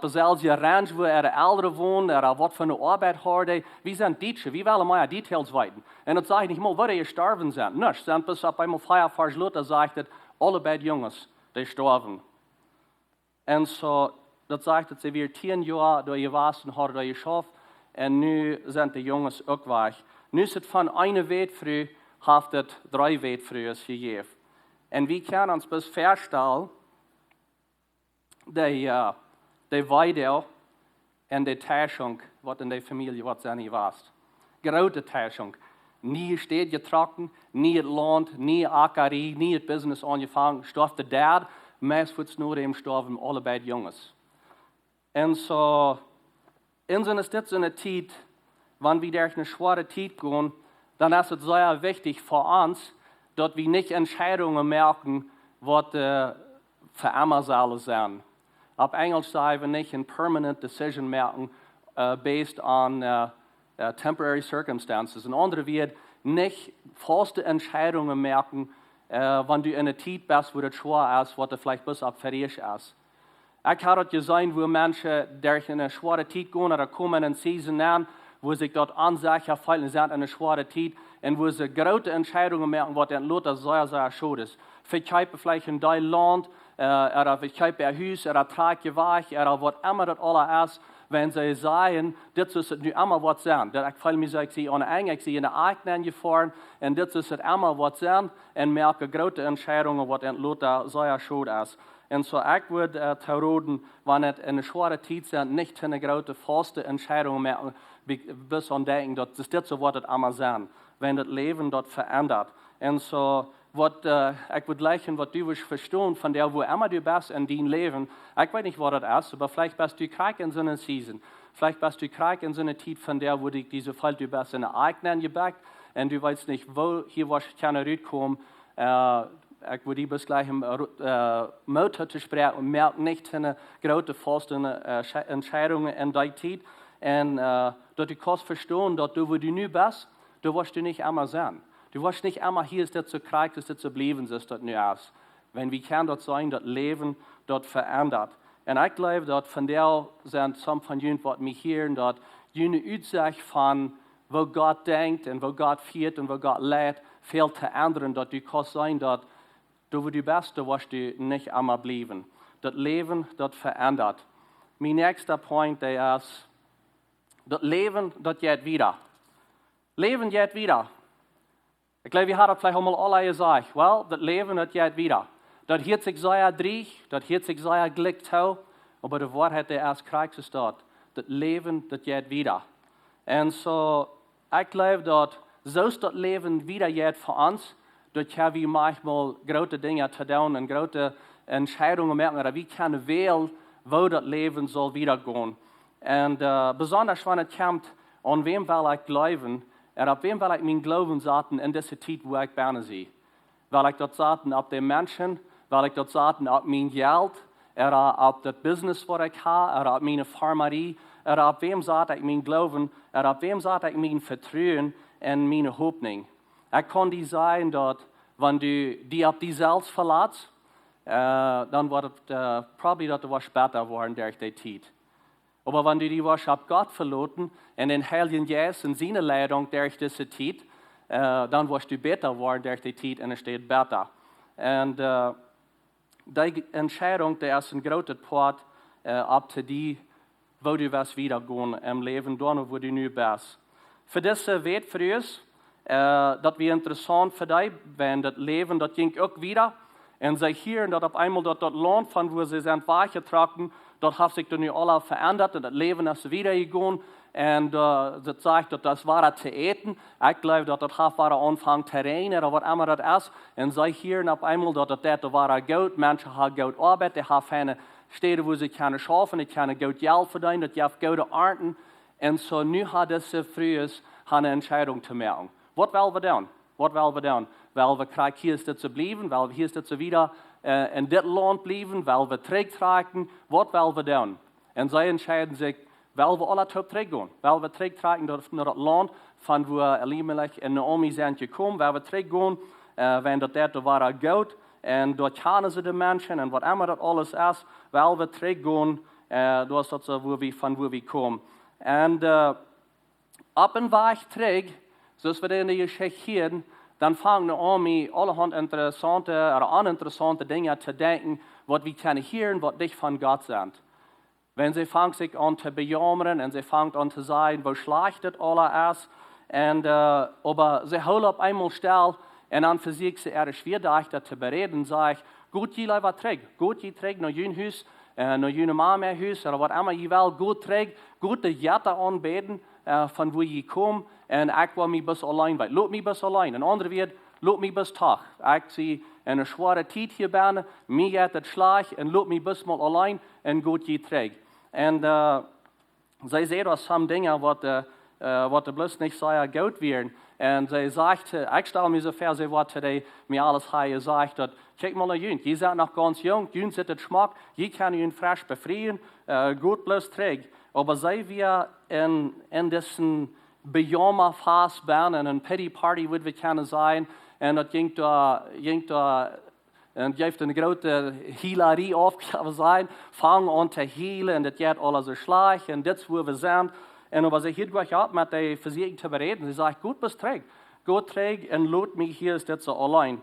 selwje ranch, wua äare Elren wonden, ooda waut fa ne Oabeit hauden dee? Wie sent Dietsche, wie wellen mea details weeten. Un daut sajcht nich mol, woo dee jestorwen sent. Nuscht, sent bloos opp eemol vea Varsch lota sajcht et: Aule beid Junges, dee storwen. Un soo, daut sajcht, daut see wia tieen Joa doa jewast un haud doa jeschauft. Un nu sent de Junges uk wajch. Nu es et von eene Wätfru, haft et dree Wätfrues jejäft. Un wie kjennen ons bloos väastalen, de Weedoag un de Teischunk, waut en de Famielje, waut sent jewast. Groote Teischunk. Niee Städ jetrocken, nieet Launt, niee Akarie, nieet business aunjefangen, stoaft de Dad, meist fuats no däm stoawen aule beid Junges. Un soo, en soone Tiet, wan wie derch ne schwoare Tiet gonen, dan es et sea wichtich fa ons, daut wie nich Entscheidungen moaken, waut fa emma sellen sennen. Opp Enjelsch saj wie nich: A permanent decision moaken, uh, based on uh, uh, temporary circumstances. En aundre Wieed, nich faste Entscheidungen moaken, uh, wan du en eene Tiet best, wua daut schwoa es, waut veleicht bloos opp Veriesch es. Ekj hab daut jeseenen, wua Menschen derch eene schwoare Tiet gonen, ooda komen en eene Season aun, wua see sikj daut onsecha feelen, sent en eene schwoare Tiet, un wua see groote Entscheidungen moaken, waut dan lota sea, sea schod es. Vekjeepen veleicht een Deel Launt, uh, ooda vekjeepen äa Hus, ooda trakjen wajch, ooda waut emma daut aula es, wan see sajen, dit es et nu emma waut sennen. Daut ekj feel mie soo, ekj sie aun Enj, ekj sie en de Akj nenjefoaren, un dit es et emma waut sennen, un moaken groote Entscheidungen, waut dan lota sea schod es. Un soo, ekj wudd uh, toroden, wan et en eene schwoare Tiet sent, nich to eene groote faste Entscheidung moaken, be- bloos aun denkjen, daut es dit soo waut et emma sennen, wan daut Läwen daut veendat. Un soo, waut, uh, ekj wudd jleichen, waut du wurscht vestonen von dee, wua emma du best en dien Läwen. Ekj weet nich, waut daut es, oba veleicht best du krakjt en soone Season. Veleicht best du krakjt en soone Tiet von dee, wua du die soo feelst, du best en eene Akj nenjebakt, un du weetst nich, woo hia wurscht kjennen rutkomen. Uh, ekj wudd die bloos jleichen, uh, Moot to spräakjen un moak nich to eene groote faste uh, Sche- Entscheidungen en dee Tiet. Un uh, daut du kaust vestonen, daut du, wua du nu best, doa wurscht du nich emma sennen. Du wurscht nich emma hia es dit soo krakjt, es dit soo bliewen, soo aus daut nu es. Wan wie kjennen daut seenen, daut Läwen daut veendat. Un ekj jleew, daut vondoag sent some von junt, waut mie hieren, daut june Utsicht von, woo Gott denkjt un woo Gott fieet un woo Gott leit, väl to endren, daut du kaust seenen, daut doa, wua du best, doa wurscht du nich emma bliewen. Daut Läwen daut veendat. Mien näakjsta Point, dee es, daut Läwen daut jeit wieda. Läwen jeit wieda. Ekj jleew, wie haben daut veleicht aul mol aula jesajcht. Well, daut Läwen daut jeit wieda. Daut hieet sikj sea drieech, daut hieet sikj sea jlikj too, oba de Woarheit, dee es krakjt soo aus daut. Daut Läwen daut jeit wieda. Un soo, ekj jleew, daut soo aus daut Läwen wieda jeit fa ons, daut ha wie maunchmol groote Dinja to doonen un groote Entscheidungen moaken, ooda wie kjennen wälen, woo daut Läwen saul wieda gonen. Un uh, besonda wan et kjemt, aun wäm well ekj jleewen, un opp wäm well ekj mienen Gloowen saten en dise Tiet, wua ekj bennen sie. Well ekj daut saten opp de Menschen, well ekj daut saten opp mien Jelt, ooda opp daut Business, waut ekj hab, ooda opp miene Farmarie, ooda opp wäm sat ekj mienen Gloowen, ooda opp wäm sat ekj mien Vetruen un miene Hopninj. Ekj kaun die sajen, daut wan du die opp die selfst velatst, uh, dan woat et uh, probably daut du woascht bäta woaren derch dee Tiet. Oba wan du die woascht opp Gott veloten un dän Heiljen Jeist un siene Leidunk derch dise Tiet, uh, dan woascht du bäta woaren derch dee Tiet un et steit bäta. Un uh, dee Entscheidunk, dee es een grootet Poat uh, opp to die, woo du woascht wieda gonen em Läwen, doa wua du nu best. Fa dise Wäakj, fa ons, uh, daut wia interessaunt fa dee, wan daut Läwen, daut jinkj uk wieda. Un see hieren daut opp eemol, daut daut Launt, von wua see sent wajchjetrocken, daut haft sikj doa nu aula veendat un daut Läwen es wieda jegonen. Un uh, daut sajcht, daut daut wia to äten. Ekj jleew, daut daut haft wada aunjefongen to räajnen, ooda waut emma daut es. Un see hieren opp eemol, daut daut doa wada goot, Menschen haben goot Oabeit, dee haben feine Städen, wua see kjennen schaufen, dee kjennen goot Jelt vedeenen, daut jeft goode Arnten. Un soo nu haben dise Frues eene Entscheidunk to moaken. Waut well wie doonen? Waut well wie doonen? Well wie krakjt hia es dit soo bliewen? Well wie hia es dit soo wieda uh, en dit Launt bliewen? Well wie trigjtrakjen? Waut well wie doonen? Un see entscheiden sikj, well wie aula toop trigjgonen? Well wie trigjtrakjen no, no daut Launt, von wua Elimelech un Naomi sent jekomen? Well wie trigjgonen, uh, wan daut doa wada goot, un doa kjanen see de Menschen un waut emma daut aules es? Well wie trigjgonen, uh, doa es daut soo, wua wie, von wua wie komen. Un uh, opp een Wajch trigj, soo aus wie en de Jeschicht hieren, dan fangt Naomi aulahaunt interessaunte ooda oninteressaunte Dinja to denkjen, waut wie kjennen hieren, waut nich von Gott sent. Wan see fangt sikj aun to bejaumren un see fangt aun to sajen, woo schlajcht daut aula es. Un uh, oba see hoolt opp eemol stell un dan vesieekjt see äare Schwiajadajchta to beräden, sajcht: Got jie leewa trigj, got jie trigj no jun Hus, uh, no june Mama äa Hus, ooda waut emma jie wellen, got trigj, got de Jetta aunbäden, uh, von wua jie komen, un ekj woa mie bloos auleen, lot mie bloos auleen. En aundre Wieed, lot mie bloos toch. Ekj sie en eene schwoare Tiet hia bennen, mie jeit et schlajcht, un lot mie bloos mol auleen, un got jie trigj. Un uh, see säd doa some Dinja, waut, uh, uh, waut doa bloos nich sea goot wieren. Un see sajcht, uh, ekj stal mie soo väa, see woat to dee, mie aules hia jesajcht, daut: Kjikj mol no junt, jie sent noch gaunz junk, junt sitt et schmock, jie kjennen junt fresch befrieen, uh, got bloos trigj. Oba see wia en, en disen Bejama fast bennen, en Pity Party, wudd wie kjennen sajen. Un daut jinkj doa, jinkj doa, un jeef eene groote Hielarie auf, kaun wie sajen. Fang aun to hielen, un daut jeit aules soo schlajcht, un dit es woo wie sent. Un oba see hieed goanich opp met dee vesieekjen to beräden. See sajcht: "Got bloos trigj. Got trigj un lot mie hia, es dit soo auleen."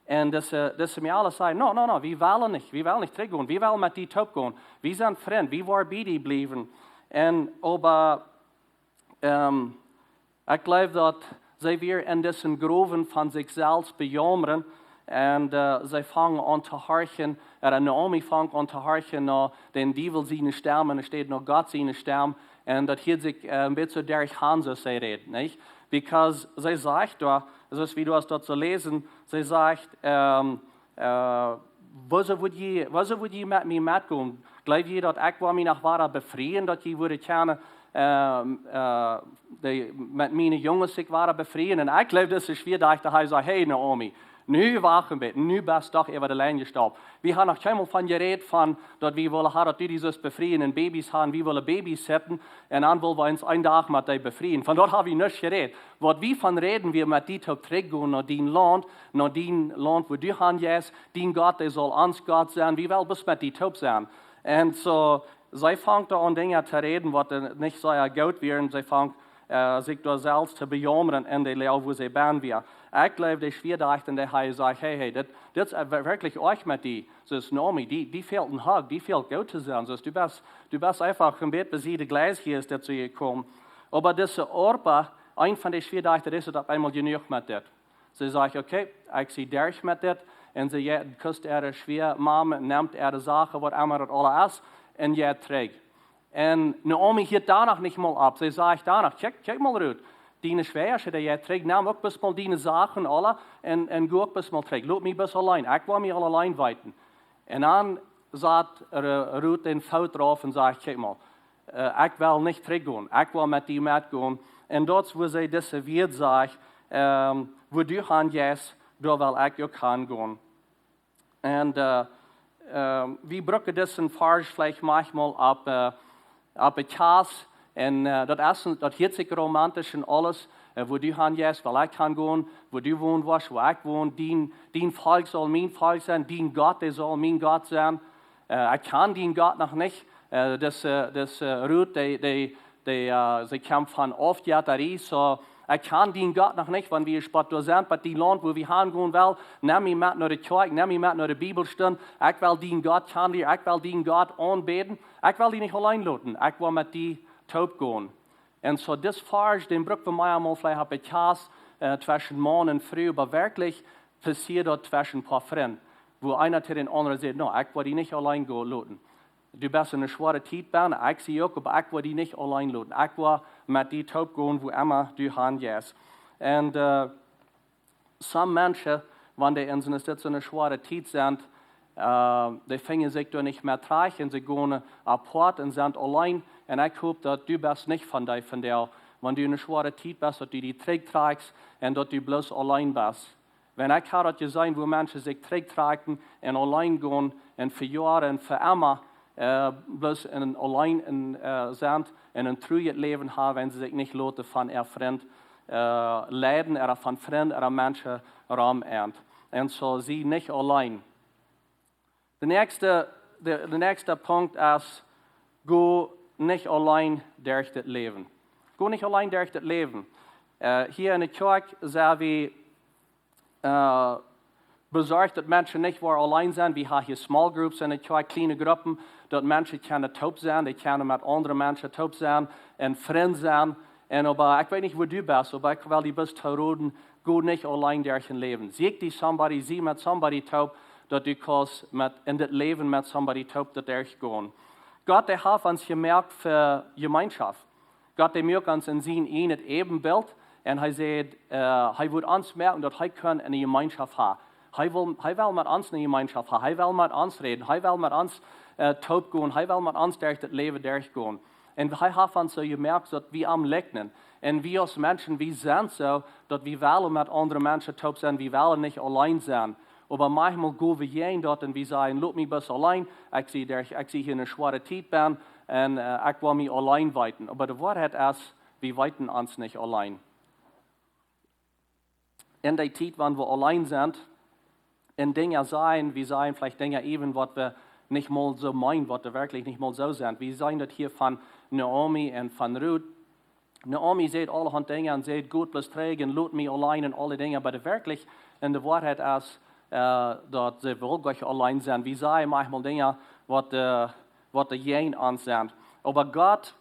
Un dise, dise Mejal säd: "No, no, no, wie wellen nich, wie wellen nich trigj gonen, wie wellen met die toop gonen. Wie sent Frind, wie woaren bie die bliewen." Un oba, ähm, ekj jleew daut see wia en disen Growen von sikj selfst bejamren. Un, äh, see fungen aun to horchen, äh, Naomi funk aun to horchen no dän Diewel siene Stemm, un et steit no Gott siene Stemm. Un daut hieed sikj, äh, een bät derch Hanses see räd, nich? Because see sajcht doa, soo aus wie du hast daut soo läsen, see sajcht, ähm, äh: "Wuarom wudd jie, wuarom wudd jie met mie metgonen? Jleew jie daut ekj woa mie noch wada befrieen, daut jie wudden kjennen, ähm, äh, dee, met miene Junges sikj wada befrieen?" Un ekj jleew, daut es schwoa, daut hee säd: "Hey, Naomi, nu wacht een bät, nu best doch äwa de Lien jestaupt. Wie haben noch kjeenmol von jerät von daut wie wellen haben, daut du die sust befrieen un Babys haben, wie wellen Babys setten, un dan wellen wie ons een Dach met die befrieen. Von daut haben wie nich jerät. Waut wie von räden, wie met die toop trigj gonen no dien Launt, no dien Launt, wua du han jeist, dien Gott, dee saul ons Gott sennen, wie wellen bloos met die toop sennen." Un soo, see funk doa aun Dinja to räden, waut, äh, nich sea goot wieren. See funk, äh, sikj doa selfst to bejamren en de Loag, wua see bennen wia. Ekj jleew, daut es schwoa, daut hee säd: "Hey, hey, dit, dit es, äh, werkjlich uk met die. Soo es Naomi, die, die fält een Hug, die fält goot to sennen. Soo es, du best, du best eefach een bät bie de Gleis hia, es dit soo jekomen." Oba dise Orpa, eent von dee schwoa Doag, daut es et opp eemol jenuach met dit. See sajcht: "Okay, ekj sie derch met dit." Un see jeit, kust äare Schwiegermame, nemt äare Sachen, waut emma daut aules es, un jeit trigj. Un Naomi hieet doa noch nich mol opp. See sajcht doa noch: "Kjikj, kjikj mol, Rut. Diene Schwäajasche, dee jeit trigj. Nem uk bloos mol diene Sachen aule un, un go uk bloos mol trigj. Lot mie bloos auleen. Ekj well mie aul auleen weeten." Un dan sat Ru-, Rut dän Foot rauf un sajcht: "Kjikj mol, äh, ekj well nich trigj gonen. Ekj well met die metgonen." Un daut es wua see dise Wieed sajcht, ähm: "Wua du han jeist, doa well ekj uk han gonen." Un, äh, ähm, wie brucken disen Varsch veleicht maunchmol opp, äh, opp de Kjast. Un, äh, daut es, daut hieet sikj romantisch un aules. Äh, wua du han jeist, well ekj han gonen. Wua du wonen woascht, well ekj wonen. Dien, dien Volkj saul mien Volkj sennen. Dien Gott, dee saul mien Gott sennen. Äh, ekj kjan dien Gott noch nich. Äh, daut, äh, daut, äh, Rut, dee, dee, dee, äh, see kjemt von Aufjetarie. Soo, ekj kjan dien Gott noch nich, wan wie spottlich sent, oba dien Launt, wua wie han gonen wellen, nem mie met no de Kjoakj, nem mie met no de Bibelstund. Ekj well dien Gott kjanen lieren, ekj well dien Gott aunbäden. Ekj well die nich auleen loten, ekj well met die toop gonen. Un soo, dis Varsch, dän bruck wie mau mol veleicht opp de Kjast, äh, tweschen Maun un Fru, oba werkjlich passieet daut tweschen een poa Frind, wua eena to dän aundren sajcht: "No, ekj well die nich auleen gonen loten. Du best en eene schwoare Tiet bennen, ekj sie uk, oba ekj well die nich auleen loten. Ekj well met die toop gonen, wua emma du han jeist." Un, äh, some Menschen, wan dee en soone, dit soone schwoare Tiet sent, äh, dee finjen sikj doa nich mea trigj un see gonen apoat un sent auleen. Un ekj hop, daut du best nich von dee, von dee, wan du en eene schwoare Tiet best, daut du die trigjtrakjst un daut du bloos auleen best. Wan ekj hab daut jeseenen, wua Menschen sikj trigjtrakjen un auleen gonen un fa Joaren un fa emma, äh, bloos en auleen, äh, sent un een truajet Läwen haben, wan see sikj nich loten von äa Frind, äh, leiden, ooda von Frind, ooda Menschen rom an. Un soo sie nich auleen. De näakjste, de, de näakjste Punkt es: Go nich auleen derch dit Läwen. Go nich auleen derch dit Läwen. Äh, hia en de Kjoakj sent wie, äh, besorcht, daut Menschen nich woaren auleen sennen. Wie haben hia small groups en de Kjoakj, kjliene Gruppen, daut Menschen kjennen toop sennen, dee kjennen met aundre Menschen toop sennen un Frind sennen. Un oba, ekj weet nich, wua du best, oba ekj well die bloos toroden: Go nich auleen derch dit Läwen. Sieekj die somebody, sie met somebody toop, daut du kaust met, en dit Läwen met somebody toop doa derch gonen. Gott, dee haft ons jemoakt fa Jemeenschoft. Gott, dee muak ons en sien eejnet Äbenbilt. Un hee säd, äh, hee wudd ons moaken, daut hee kunn eene Jemeenschoft haben. Hee well, hee well met ons eene Jemeenschoft haben. Hee well met ons räden. Hee well met ons, äh, toop gonen. Hee well met ons derch dit Läwen derch gonen. Un hee haft ons soo jemoakt, daut wie am likjnen. Un wie aus Menschen, wie sent soo, daut wie wellen met aundre Menschen toop sennen, wie wellen nich auleen sennen. Oba maunchmol go wie jäajen daut un wie sajen: "Lot mie bloos auleen, ekj sie derch, ekj sie hia en eene schwoare Tiet bennen, Un äh, ekj well mie auleen weeten. Oba de Woarheit es, wie weeten ons nich auleen. En dee Tiet, wan wie auleen sent, un Dinja sajen, wie sajen veleicht Dinja äwen, waut wie nich mol soo meenen, waut wie werkjlich nich mol soo sent. Wie sajen daut hia von Naomi un von Ruth. Naomi sajcht aulahaunt Dinja un sajcht: "Goot, bloos trigj un lot mie auleen" un aule Dinja. Oba de werkjlich, un de Woarheit es, äh, daut see werkjlich auleen sent. Wie sajen maunchmol Dinja, waut de, waut de jäajen ons sent. Oba Gott,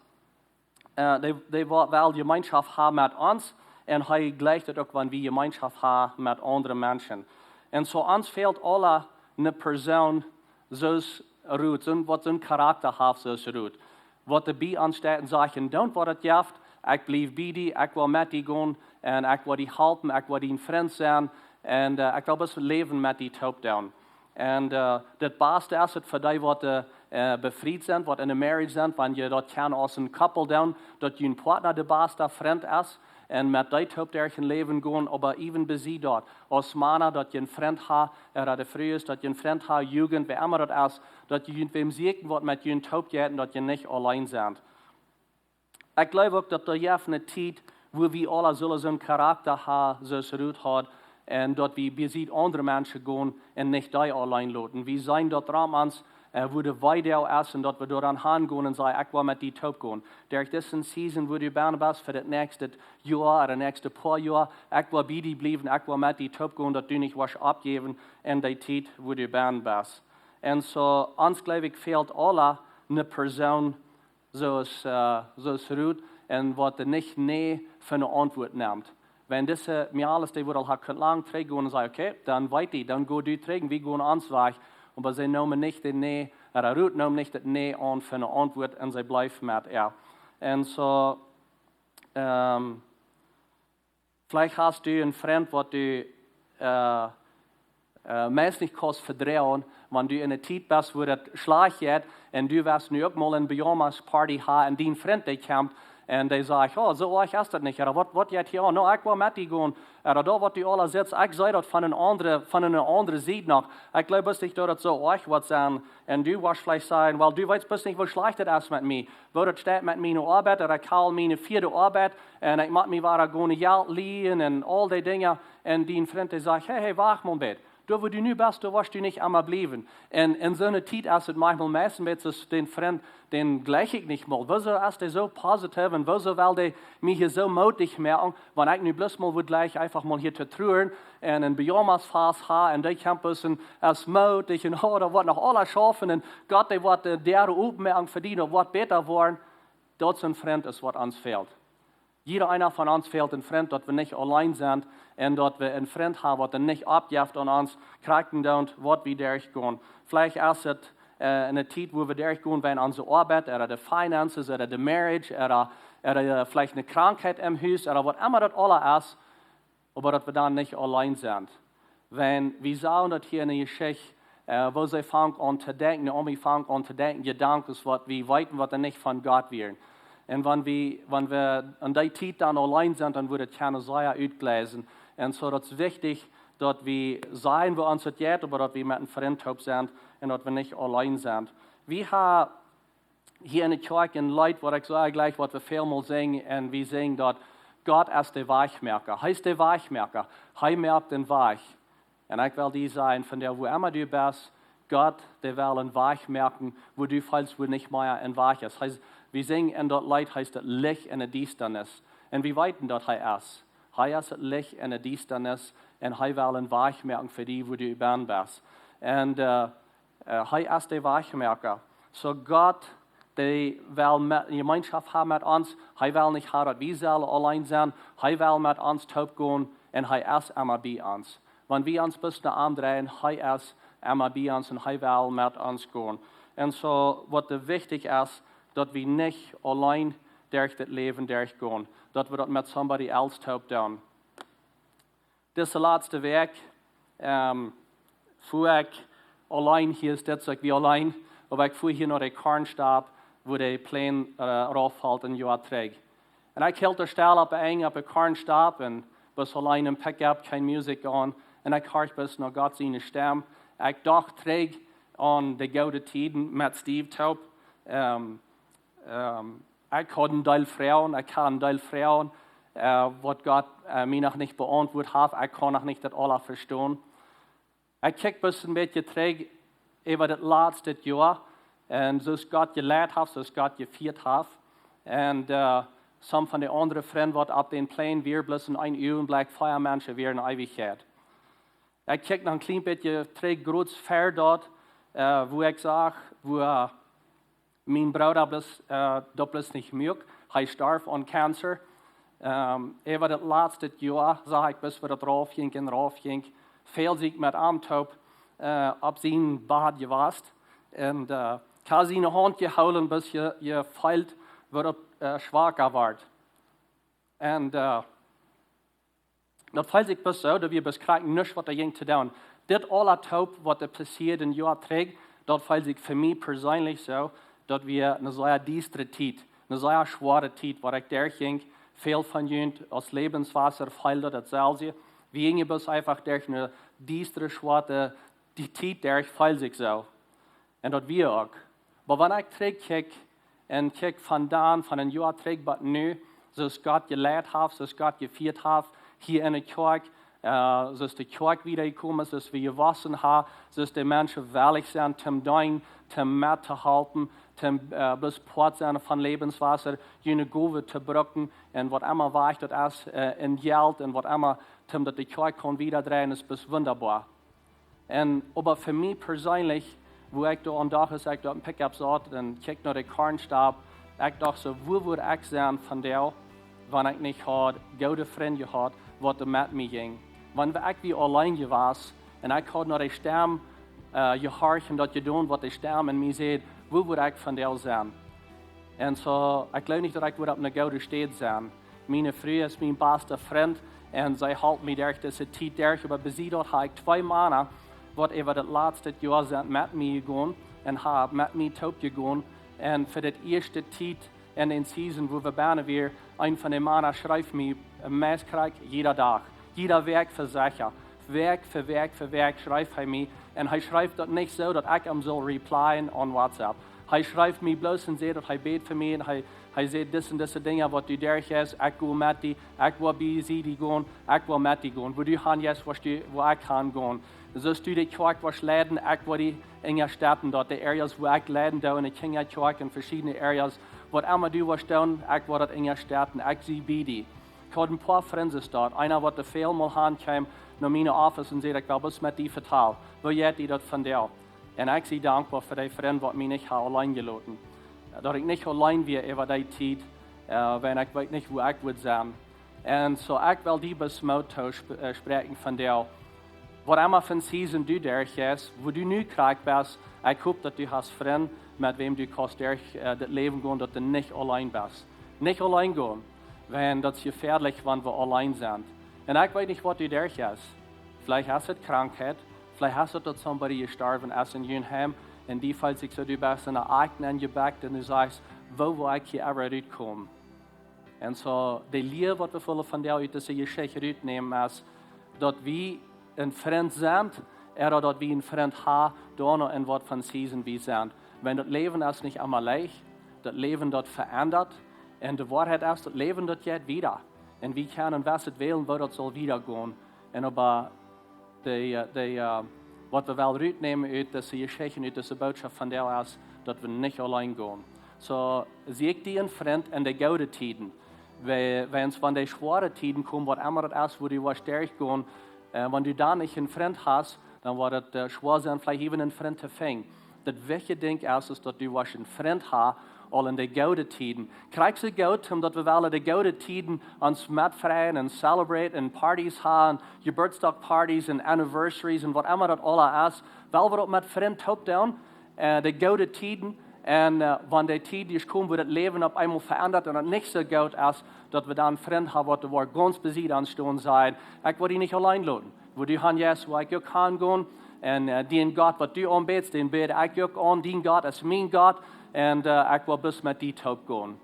äh, dee, dee wa-, well Jemeenschoft haben met ons. Un hee jleicht daut uk, wan wie Jemeenschoft haben met aundre Menschen. Un soo ons fält aule eene Persoon, soo aus Ruth, soo, waut soon Charakta haft, soo aus Ruth. Waut doa bie ons steit un sajcht: "Doo waut et jeft, ekj bliew bie die, ekj well met die gonen, un ekj well die halpen, ekj well dien Frint sennen, un äh, ekj well bloos läwen met die toop doonen." Un äh, daut baste es et fa dee, waut äh, äh, befriet sent, waut en een marriage sent, wan jie daut kjennen aus een couple doonen, daut jun Partner de baste Frint es, un met dee toop derch daut Läwen gonen. Oba äwen bie daut, aus Mana, daut jie een Frint haben, ooda de Frues, daut jie een Frint haben, Jugend, wäa emma daut es, daut jie junt wäm sieekjen, waut met junt toop jeit, un daut jie nich auleen sent. Ekj jleew uk, daut doa jeft eene Tiet, wua wie aule sullen soon Charakta haben, soo aus Ruth haud, un daut wie bie aundre Menschen gonen un nich dee auleen loten. Wie sajen daut rom ons, äh, wua de Weedoag es, un daut wie doaraun hangonen un sajen: "Ekj well met die toop gonen. Derch dise Season, wua du bennen best, fa daut näakjste Joa ooda näakjste poa Joa, ekj well bie die bliewen, ekj well met die toop gonen, daut du nich woascht oppjäwen en dee Tiet, wua du bennen best." Un soo, ons, jleew ekj, fält aule eene Persoon, soo aus, äh, soo aus Ruth, un waut doa nich nä fa eene Auntwuat nemt. Wan dise Mejales, dee wudden aul ha kunt lang trigj gonen un sajen: "Okay, dan weet die, dan go du trigj, wie gonen ons Wajch." Oba see neem nich daut nä, ooda Ruth neem nich daut nä aun fa eene Auntwuat, un see bleef met äa. Un soo, ähm, veleicht hast du een Frint, waut du äh, äh, meist nich kaust vedroagen, wan du en eene Tiet best, wua daut schlajcht jeit, un du wurscht nu uk mol eene Pyjamas-Party haben, un dien Frint, dee kjemt, un dee sajcht: "Oh, soo oajch es daut nich, ooda waut, waut jeit hia aun? No, ekj well met die gonen, ooda doa, waut du aula sitst, ekj see daut von eene aundre, von eene aundre Sied noch. Ekj jleew bloos nich, daut daut soo oajch woat sennen." Un du woascht veleicht sajen: "Well, du weetst bloos nich, woo schlajcht et es met mie. Woo daut steit met miene Oabeit, ooda ekj hab miene vieede Oabeit, un ekj mott mie wada gonen Jelt lienen un aul dee Dinja." Un dien Frint, dee sajcht: "Hey, hey, wacht mol een bät. Doa, wua du nu best, doa woascht du nich emma bliewen." Un en soone Tiet es et maunchmol meist een bät soo aus dän Frint, dän jleich ekj nich mol. Wuarom es dee soo positiev un wuarom well dee mie hia soo mootich moaken, wan ekj nu bloos mol wudd jleich eefach mol hia to truaren un een Pyjamas-Fast haben, un dee kjemt bloos un es mootich un: "Oh, daut woat noch aules schaufen, un Gott, dee woat de Däa oppmoaken fa die, daut woat bäta woaren." Daut es een Frint, es waut ons fält. Jieda eena von ons fält een Frint, daut wie nich auleen sent, un daut wie een Frint haben, waut doa nich oppjeft aun ons, krakjt daut, waut wie derchgonen. Veleicht es et äh, en eene Tiet, wua wie derchgonen, wan onse Oabeit, ooda de finances, ooda de marriage, ooda, ooda äh, veleicht eene Krankheit em Hus, ooda waut emma daut aula es, oba daut wie dan nich auleen sent. Wan wie sajen daut hia en de Jeschicht, äh, woo see fangt aun to denkjen, Naomi fangt aun to denkjen, Jedanken, waut wie weeten, waut doa nich von Gott wieren. Un wan wie, wan wie en dee Tiet dan auleen sent, dan woat et kjeene sea utjleisen. Un soo, daut es wichtich, daut wie sajen, woo ons et jeit, oba daut wie met een Frint toop sent un daut wie nich auleen sent. Wie haben hia en de Kjoakj een Leet, waut ekj soo jleich, waut wie väl mol sinjen, un wie sinjen daut: "Gott es de Wajchmoaka." Hee es de Wajchmoaka. Hee moakt een Wajch. Un ekj well die sajen, von doa, wua emma du best, Gott, dee well een Wajch moaken, wua du feelst, wua nich mea een Wajch es. Hee es, wie sinjen en daut Leet, hee es daut Licht en de Diestanis. Un wie weeten, daut hee es. Hee es daut Licht en de Diestanis, un hee well een Wajch moaken fa die, wua du bennen best. Un äh, äh, hee es de Wajchmoaka. Soo Gott, dee well met, Jemeenschoft haben met ons. Hee well nich haben, daut wie sellen auleen sennen. Hee well met ons toop gonen, un hee es emma bie ons. Wan wie ons bloos no am dreien, hee es emma bie ons un hee well met ons gonen. Un soo, waut doa wichtich es, daut wie nich auleen derch dit Läwen derchgonen, daut wie daut met somebody else toop doonen. Dise latste Wäakj, ähm, fua ekj auleen hia, es dit soo, ekj wia auleen, oba ekj fua hia no de Kornstap, wua de Plant äh, rauffelt een Joa trigj. Un ekj hilt doa stell opp de Enj opp de Kornstap un wia auleen em Pickup, kjeen Musikj aun. Un ekj horcht bloos no Gott siene Stemm. Ekj docht trigj aun de goode Tieden met Steve toop. Ähm, Ekj haud een Deel Froagen, ekj haud een Deel Froagen, waut Gott mie noch nich beauntwuat haft. Ekj kaun noch nich daut aula vestonen. Ekj kjikj bloos een bät trigj äwa daut latste Joa un soo aus Gott jeleit haft, soo aus Gott jefieet haft. Un some von de aundre Frind, waut opp dän Plane wieren, bloos en een Uagenblikj, vea Menschen wieren en Eewichkjeit. Ekj kjikj noch een kjlien bät trigj, groz ver daut, wua ekj sach, wua mien Brooda daut bloos nich muak. Hee storf aun Cancer. Äwa daut latste Joa sach ekj, bloos woo daut rauf jinkj un rauf jinkj, fäld ekj met am toop opp sien Bad jewast un ekj haud siene Haunt jehoolen, bloos jefeelt, woo daut schwaka wort. Un daut feeld sikj bloos soo, daut wia bloos krakjt nuscht, waut doa jinkj to doonen. Dit aula toop, waut doa passieed een Joa trigj, daut feeld sikj fa mie perseenlich soo, daut wia eene sea diestre Tiet, eene sea schwoare Tiet, waut ekj derchjinkj. Väl von junt aus Lebenswasser feeld daut daut selwje. Wie jinjen bloos eefach derch eene diestre, schwoare Tiet derch, feeld sikj soo. Un daut wia uk. Oba wan ekj trigj kjikj un kjikj von dan, von een Joa trigj bat nu, soo aus Gott jeleit haft, soo aus Gott jefieet haft, hia en de Kjoakj, soo aus de Kjoakj wieda jekomen es, soo aus wie jewossen haben, soo aus de Menschen wellich sent toom deenen, toom met to halpen, toom bloos Poat sennen von Lebenswasser, june Gowen to brucken un waut emma wajch daut es, en Jelt un waut emma, toom daut de Kjoakj kaun wieda dreien, es bloos wundaboa. Un oba fa mie perseenlich, wua ekj doa aun docht, aus ekj doa opp een Pickup saut un kjikj no de Kornstap, ekj docht soo: Wua wudd ekj sennen vondoag, wan ekj nich haud goode Frind jehaut, waut doa met mie jinjen? Wan ekj wia auleen jewast un ekj haud no de Stemm jehorcht un daut jedonen, waut de Stemm en mie säd, wua wudd ekj vondoag sennen? Un soo, ekj jleew nich, daut ekj wudd opp eene goode Städ sennen. Miene Fru es mien basta Frint un see halpt mie derch dise Tiet derch. Oba besied daut hab ekj twee Mana, waut äwa daut latste Joa sent met mie jegonen un haben met mie toop jegonen. Un fa daut ieeschte Tiet en dän Season, wua wie bennen wieren, een von de Mana schreef mie meist krakjt jieda Dach, jieda Wäakj fa secha. Wäakj fa Wäakj fa Wäakj schreef hee mie. Un hee schreef daut nich soo, daut ekj am sull replyen aun WhatsApp. Hee schreef mie bloos un säd, daut hee bät fa mie un hee säd: Dis un dise Dinja, waut du derchjeist, ekj go met die, ekj woa bie die gonen, ekj woa met die gonen. Wua du han jeist, woa ekj han gonen. Soo aus du de Kjoakj woascht leiden, ekj woa die unjastetten doa. De areas, wua ekj leiden doo, en de Kjinjakjoakj, en veschiedne areas, waut emma du woascht doonen, ekj woa daut unjastetten, ekj sie bie die. Ekj haud een poa Frind doa. Eena, waut väl mol han kjeem no miene office un säd: Ekj well bloos met die vetalen. Woo jeit die daut vondoag? Un ekj sie dankboa fa dee Frind, waut mie nich haft auleen jeloten, daut ekj nich auleen wia äwa dee Tiet, wan ekj weet nich, wua ekj wudd sennen. Un soo, ekj well die bloos Moot toospräakjen vondoag, waut emma fa eene Season du derchjeist, wua du nu krakjt best. Ekj hop, daut du hast Frind, met wäm du kaust derch dit Läwen gonen, daut du nich auleen best. Nich auleen gonen, wan daut es jefäadlich, wan wie auleen sent. Un ekj weet nich, waut du derchjeist. Veleicht es daut Krankheit, veleicht es daut, daut somebody jestorwen es en jun Heim, un du feelst sikj soo, du best en eene Akj enjebakjt un du sajchst: Woo woa ekj hia ever rutkomen? Un soo, de Lia, waut wie wellen vondoag ut dise Jeschicht rutnämen, es, daut wie een Frint sent, ooda daut wie een Frint haben, doano en waut fa eene Season wie sent. Wan daut Läwen es nich emma leicht, daut Läwen daut veendat, un de Woarheit es, daut Läwen daut jeit wieda. Un wie kjennen wesset wälen, woo daut saul wieda gonen. Un oba de, de, waut wie wellen rutnämen ut dise Jeschicht, ut dise Bootschoft vondoag es, daut wie nich auleen gonen. Soo, sieekj die een Frint en de goode Tieden. Wan, wan de schwoare Tieden komen, waut emma daut es, wua du woascht derchgonen, wan du dan nich een Frint hast, dan woat daut schwoa sennen, veleicht eewen een Frint to finjen. Daut wichtje Dinkj es, es daut du woascht een Frint haben, aul en de goode Tieden. Krakjt soo goot, om daut wie wellen de goode Tieden ons metfreien un celebraten un parties haben, Jeburtsdach parties un anniversaries un waut emma daut aula es, well wie daut met Frind toop doonen, de goode Tieden. Un wan de Tiet es komen, wua daut Läwen opp eemol veendat un daut nich soo goot es, daut wie dan Frind haben, waut doa woaren gaunz bie ons stonen, sajen: Ekj woa die nich auleen loten. Wua du han jeist, woa ekj uk han gonen. Un dän Gott, waut du aunbätst, dän bäd ekj uk aun. Dien Gott es mien Gott. Un ekj woa bloos met die toop gonen.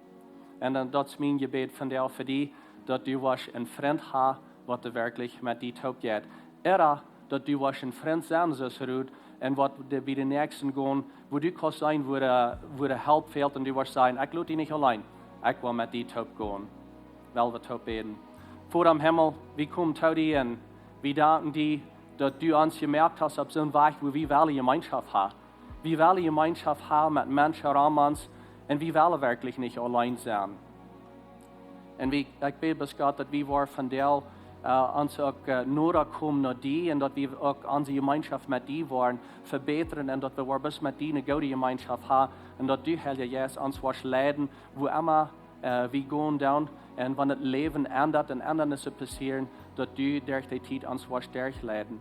Un daut es mien Jebäd vondoag fa die, daut du woascht een Frint haben, waut doa werkjlich met die toop jeit. Ooda daut du woascht een Frint sennen, soo aus Ruth, un waut de, bie de Näakjsten gonen, wua du kaust seenen, wua de, wua de Help fält, un du woascht sajen: "Ekj lot die nich auleen. Ekj well met die toop gonen." Well wie toop bäden. Voda em Himmel, wie komen to die un wie danken die, daut du ons jemoakt hast opp soon Wajch, wua wie wellen Jemeenschoft haben. Wie wellen Jemeenschoft haben met Menschen rom ons un wie wellen werkjlich nich auleen sennen. Un wie, ekj bäd bloos, Gott, daut wie woaren vondoag, äh, ons uk, äh, noda komen no die un daut wie uk onse Jemeenschoft met die woaren vebätren un daut wie woaren bloos met die eene goode Jemeenschoft haben un daut du, Heilja Jeist, ons woascht leiden, wua emma, äh, wie gonen doonen un wan daut Läwen endat un Endanissen passieren, daut du derch dee Tiet ons woascht derchleiden.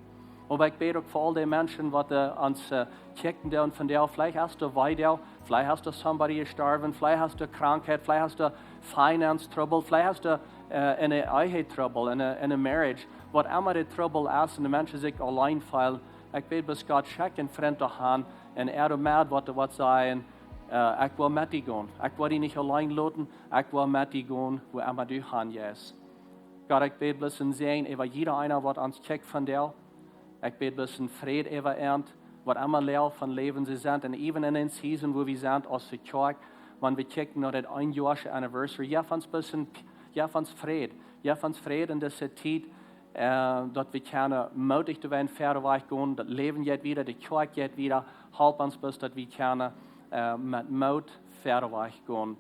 Oba ekj bäd uk fa aul dee Menschen, waut, äh, ons, äh, kjikjen doonen vondoag. Veleicht es doa Weedoag, veleicht es doa somebody jestorwen, veleicht es doa Krankheit, veleicht es doa finance trouble, veleicht es doa, äh, eene Ehe trouble, eene, eene marriage. Waut emma de trouble es un de Menschen sikj auleen feelen, ekj bäd bloos, Gott, schekj een Frint doa han un äa doamet, waut, waut sajen, äh, ekj well met die gonen. Ekj well die nich auleen loten, ekj well met die gonen, wua emma du han jeist. Gott, ekj bäd bloos een Säajen äwa jieda eena, waut ons kjikjt vondoag. Ekj bäd bloos een Fräd äwa an, waut emma Loag von Läwen see sent. Un even en dee Season, wua wie sent aus de Kjoakj, wan wie kjikjen no daut eenjoasche anniversary. Jeff ons bloos een, jeff ons Fräd. Jeff ons Fräd en dise Tiet, äh, daut wie kjennen mootich doawäajen wieda wajch gonen. Daut Läwen jeit wieda, de Kjoakj jeit wieda. Help ons bloos, daut wie kjennen, äh, met Moot wieda wajch gonen.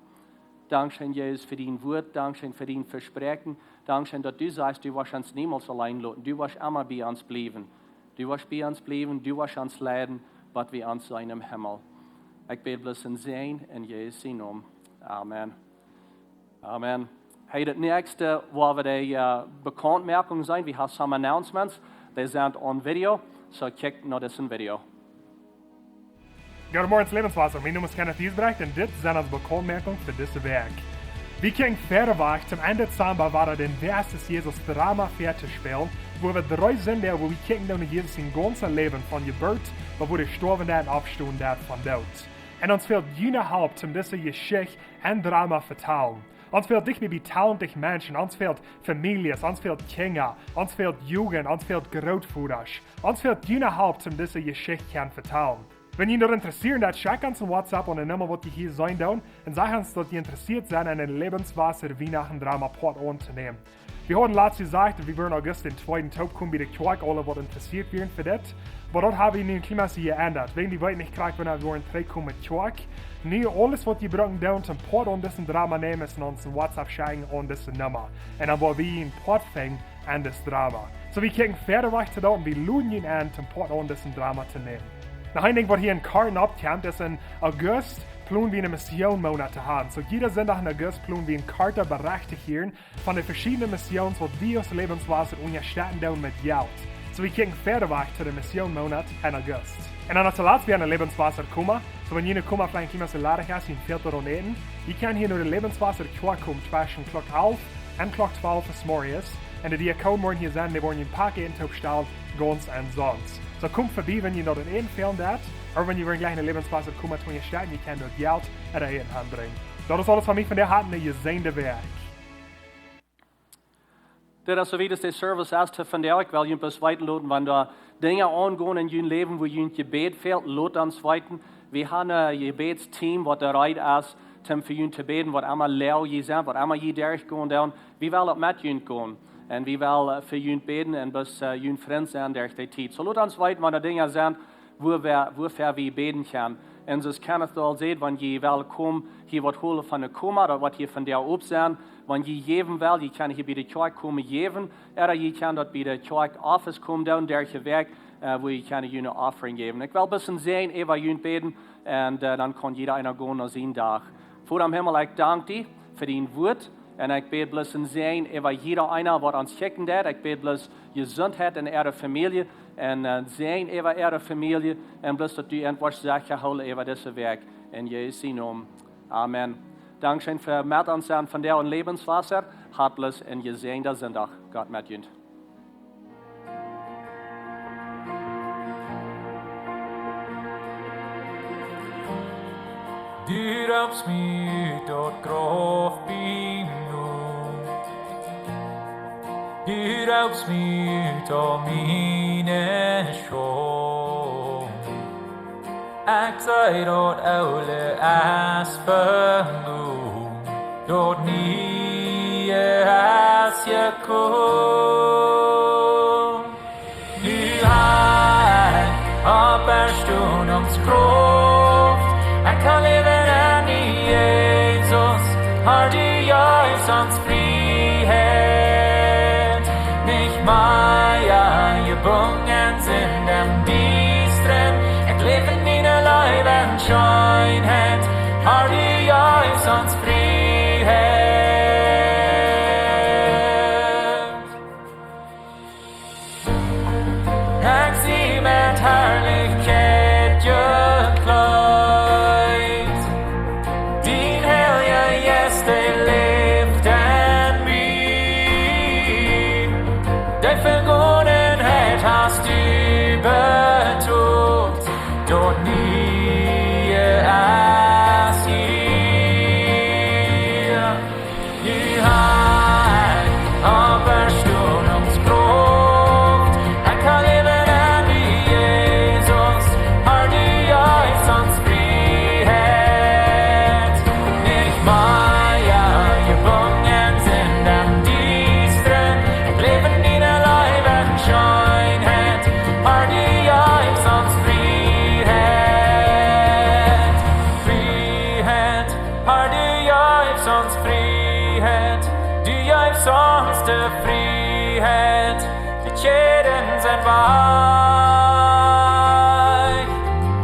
Dankscheen, Jesus, fa dien Wort. Dankscheen fa dien Vespräakjen. Dankscheen, daut du sajchst, du woascht ons niemols auleen loten. Du woascht emma bie ons bliewen. Du woascht bie ons bliewen, du woascht ons leiden, waut wie ons seenen em Himmel. Ekj bäd bloos een Säajen en Jesus sien Nomen. Amen. Amen. Hey, daut näakjste, wua wie de, äh, Bekauntmoakjunk seenen, wie haben some announcements. Dee sent on Video. So kjikjt no disen Video. Goodemorjen, Lebenswasser. Mien Nomen es Kenneth Giesbrecht un dit sent onse Bekauntmoakjungen fa dise Wäakj. Wie kjikjen wieda wajch toom Enj Dezamba, wua daut dän Wäa es Jesus Drama väatospälen, wua wie dree Sindach, wua wie kjikjen no Jesus sien gaunzet Läwen von Jeburt, bat wua hee stoawen deed un oppstonen deed vom Doot. Un ons fält june Help, om dise Jeschicht en Drama vetalen. Ons fält dicht bie talented Menschen, ons fält Famieljes, ons fält Kjinja, ons fält Jugend, ons fält Grootvodasch. Ons fält june Help, om dise Jeschicht kjennen vetalen. Wan jie daut interessieren, dan schekjt ons een WhatsApp aun de Numma, waut jie hia seenen doonen, un sajcht ons, daut jie interessiert sent, aun een Lebenswasser Wienachten Drama Poat auntonämen. Wie hauden latst jesajcht, daut wie wudden August dän tweeden toopkomen bie de Kjoakj, aule, waut interessiert wieren fa dit. Oba daut hab wie nu een kjlien bät jeendat. Wäajen wie weeten nich krakjt, wanea wie woaren trigjkomen met Kjoakj. Nu, aules, waut jie brucken doonen, toom Poat aun disen Drama nämen, es en ons WhatsApp schekjen aun dise Numma. Un dan woa wie een Poat finjen aun dit Drama. So, wie kjikjen wieda wajch to doonen, wie loden junt aun, toom Poat aun disen Drama to nämen. Noch een Dinkj, waut hia en Korten oppkjemt, es, en August plon wie een Missionmoonat to haben. So, jieda Sindach en August plon wie een kortet Bericht to hieren von de veschiedne Missions, waut wie aus Lebenswasser unjastetten doonen met Jelt. So, wie kjikjen wieda wajch to dän Missionmoonat en August. Un dan aus latst wia een Lebenswasser Koma. So, wan june Koma veleicht een kjlien bät ladich es, jie fält doaraun Äten, jie kjennen hia no de Lebenswasser Kjoakj komen tweschen Klock alf un Klock twalf zemorjes. Un de Diakonen woaren hia sennen, dee woaren junt Pack Äten toopstalen, gaunz omsonst. So, komt vebie, wan junt daut Äten fälen deit, ooda wan jie wellen jlikj een Lebenswasser Koma toom unjastetten, jie kjennen doa Jelt ooda Äten hanbrinjen. Daut es aules von mie vondoag. Hat eene jesäajende Wäakj. Dit es soo wiet aus de Service es fa vondoag. Ekj well junt bloos weeten loten, wan doa Dinja aungonen en jun Läwen, wua junt Jebäd fält, lot ons weeten. Wie haben een Jebädsteam, waut doa reed es, toom fa junt to bäden, waut emma Loag jie sent, waut emma jie derchgonen doonen. Wie wellen uk met junt gonen. Un wie wellen, äh, fa junt bäden un bloos, äh, jun Frint sennen derch dee Tiet. So lot ons weeten, wan doa Dinja sent, wua wie, wuafäa wie bäden kjennen. Un soo aus Kenneth aul säd, wan jie wellen komen, hia waut holen von de Koma, daut woat hia vondoag op sennen. Wan jie jäwen wellen, jie kjennen hia bie de Kjoakj komen jäwen, ooda jie kjennen daut bie de Kjoakj Office komen doonen, derch de Wäakj, äh, wua jie kjennen june Offering jäwen. Ekj well bloos een Säajen äwa junt bäden, un, äh, dan kaun jieda eena gonen no sienen Dach. Voda em Himmel, ekj dank die fa dien Wort. Un ekj bäd bloos een Säajen äwa jieda eena, waut ons kjikjen deit. Ekj bäd bloos Jesuntheit en äare Famielje. Un, äh, Säajen äwa äare Famielje. Un bloos daut du an woascht secha hoolen äwa dise Wäakj. En Jesus sien Nomen. Amen. Dankscheen fa met ons sennen vondoag en Lebenswasser. Hat bloos een jesäajenden Sindach. Gott met junt. Du roopst mie ut daut Grauf biem Noot. Du roopst mie ut aul miene Schaund. Ekj see daut oole es vebie, daut niee es jekomen. Nu ha ekj Oppstonunk Krauft. Ekj kaun läwen en Jesus. Herr, du jeefst ons Frieheit. Nich mea jebungen sent em Diestren. Ekj läw en diene Leew un Scheenheit. Herr, du jeefst ons Frieheit. Ekj sie met Harlichkjeit jekjleet. Dien Heilja Jeist, dee läft en mie. De Vegonenheit hast du betolt, daut niee es hia. Nu ha ekj Oppstonunk Krauft. Ekj kaun läwen en die, Jesus. Herr, du jeefst ons Frieheit. Nich mea jebungen sent em Diestren. Ekj läw en diene Leew un Scheenheit. Herr, du jeefst ons Frieheit. Frieheit. Herr, du jeefst ons Frieheit. Du jeefst ons de Frieheit. De Kjäden sent wajch.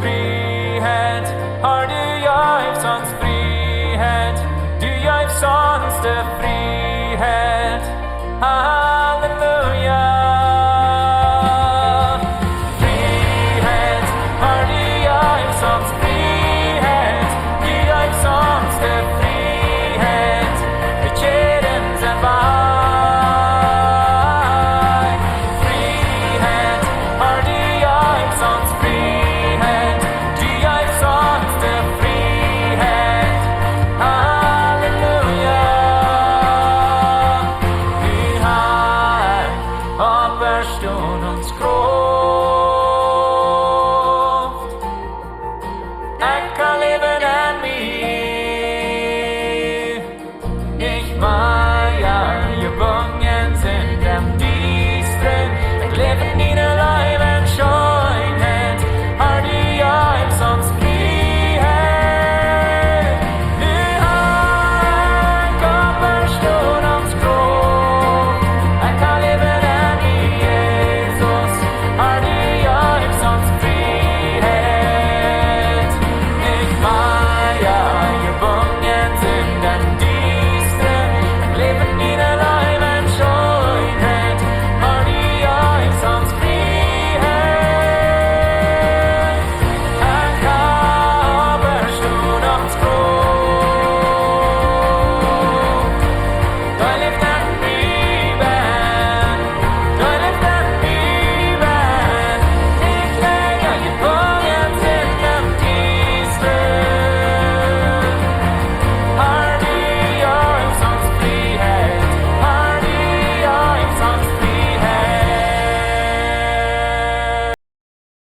Frieheit. Herr, du jeefst ons Frieheit. Du jeefst ons de Frieheit.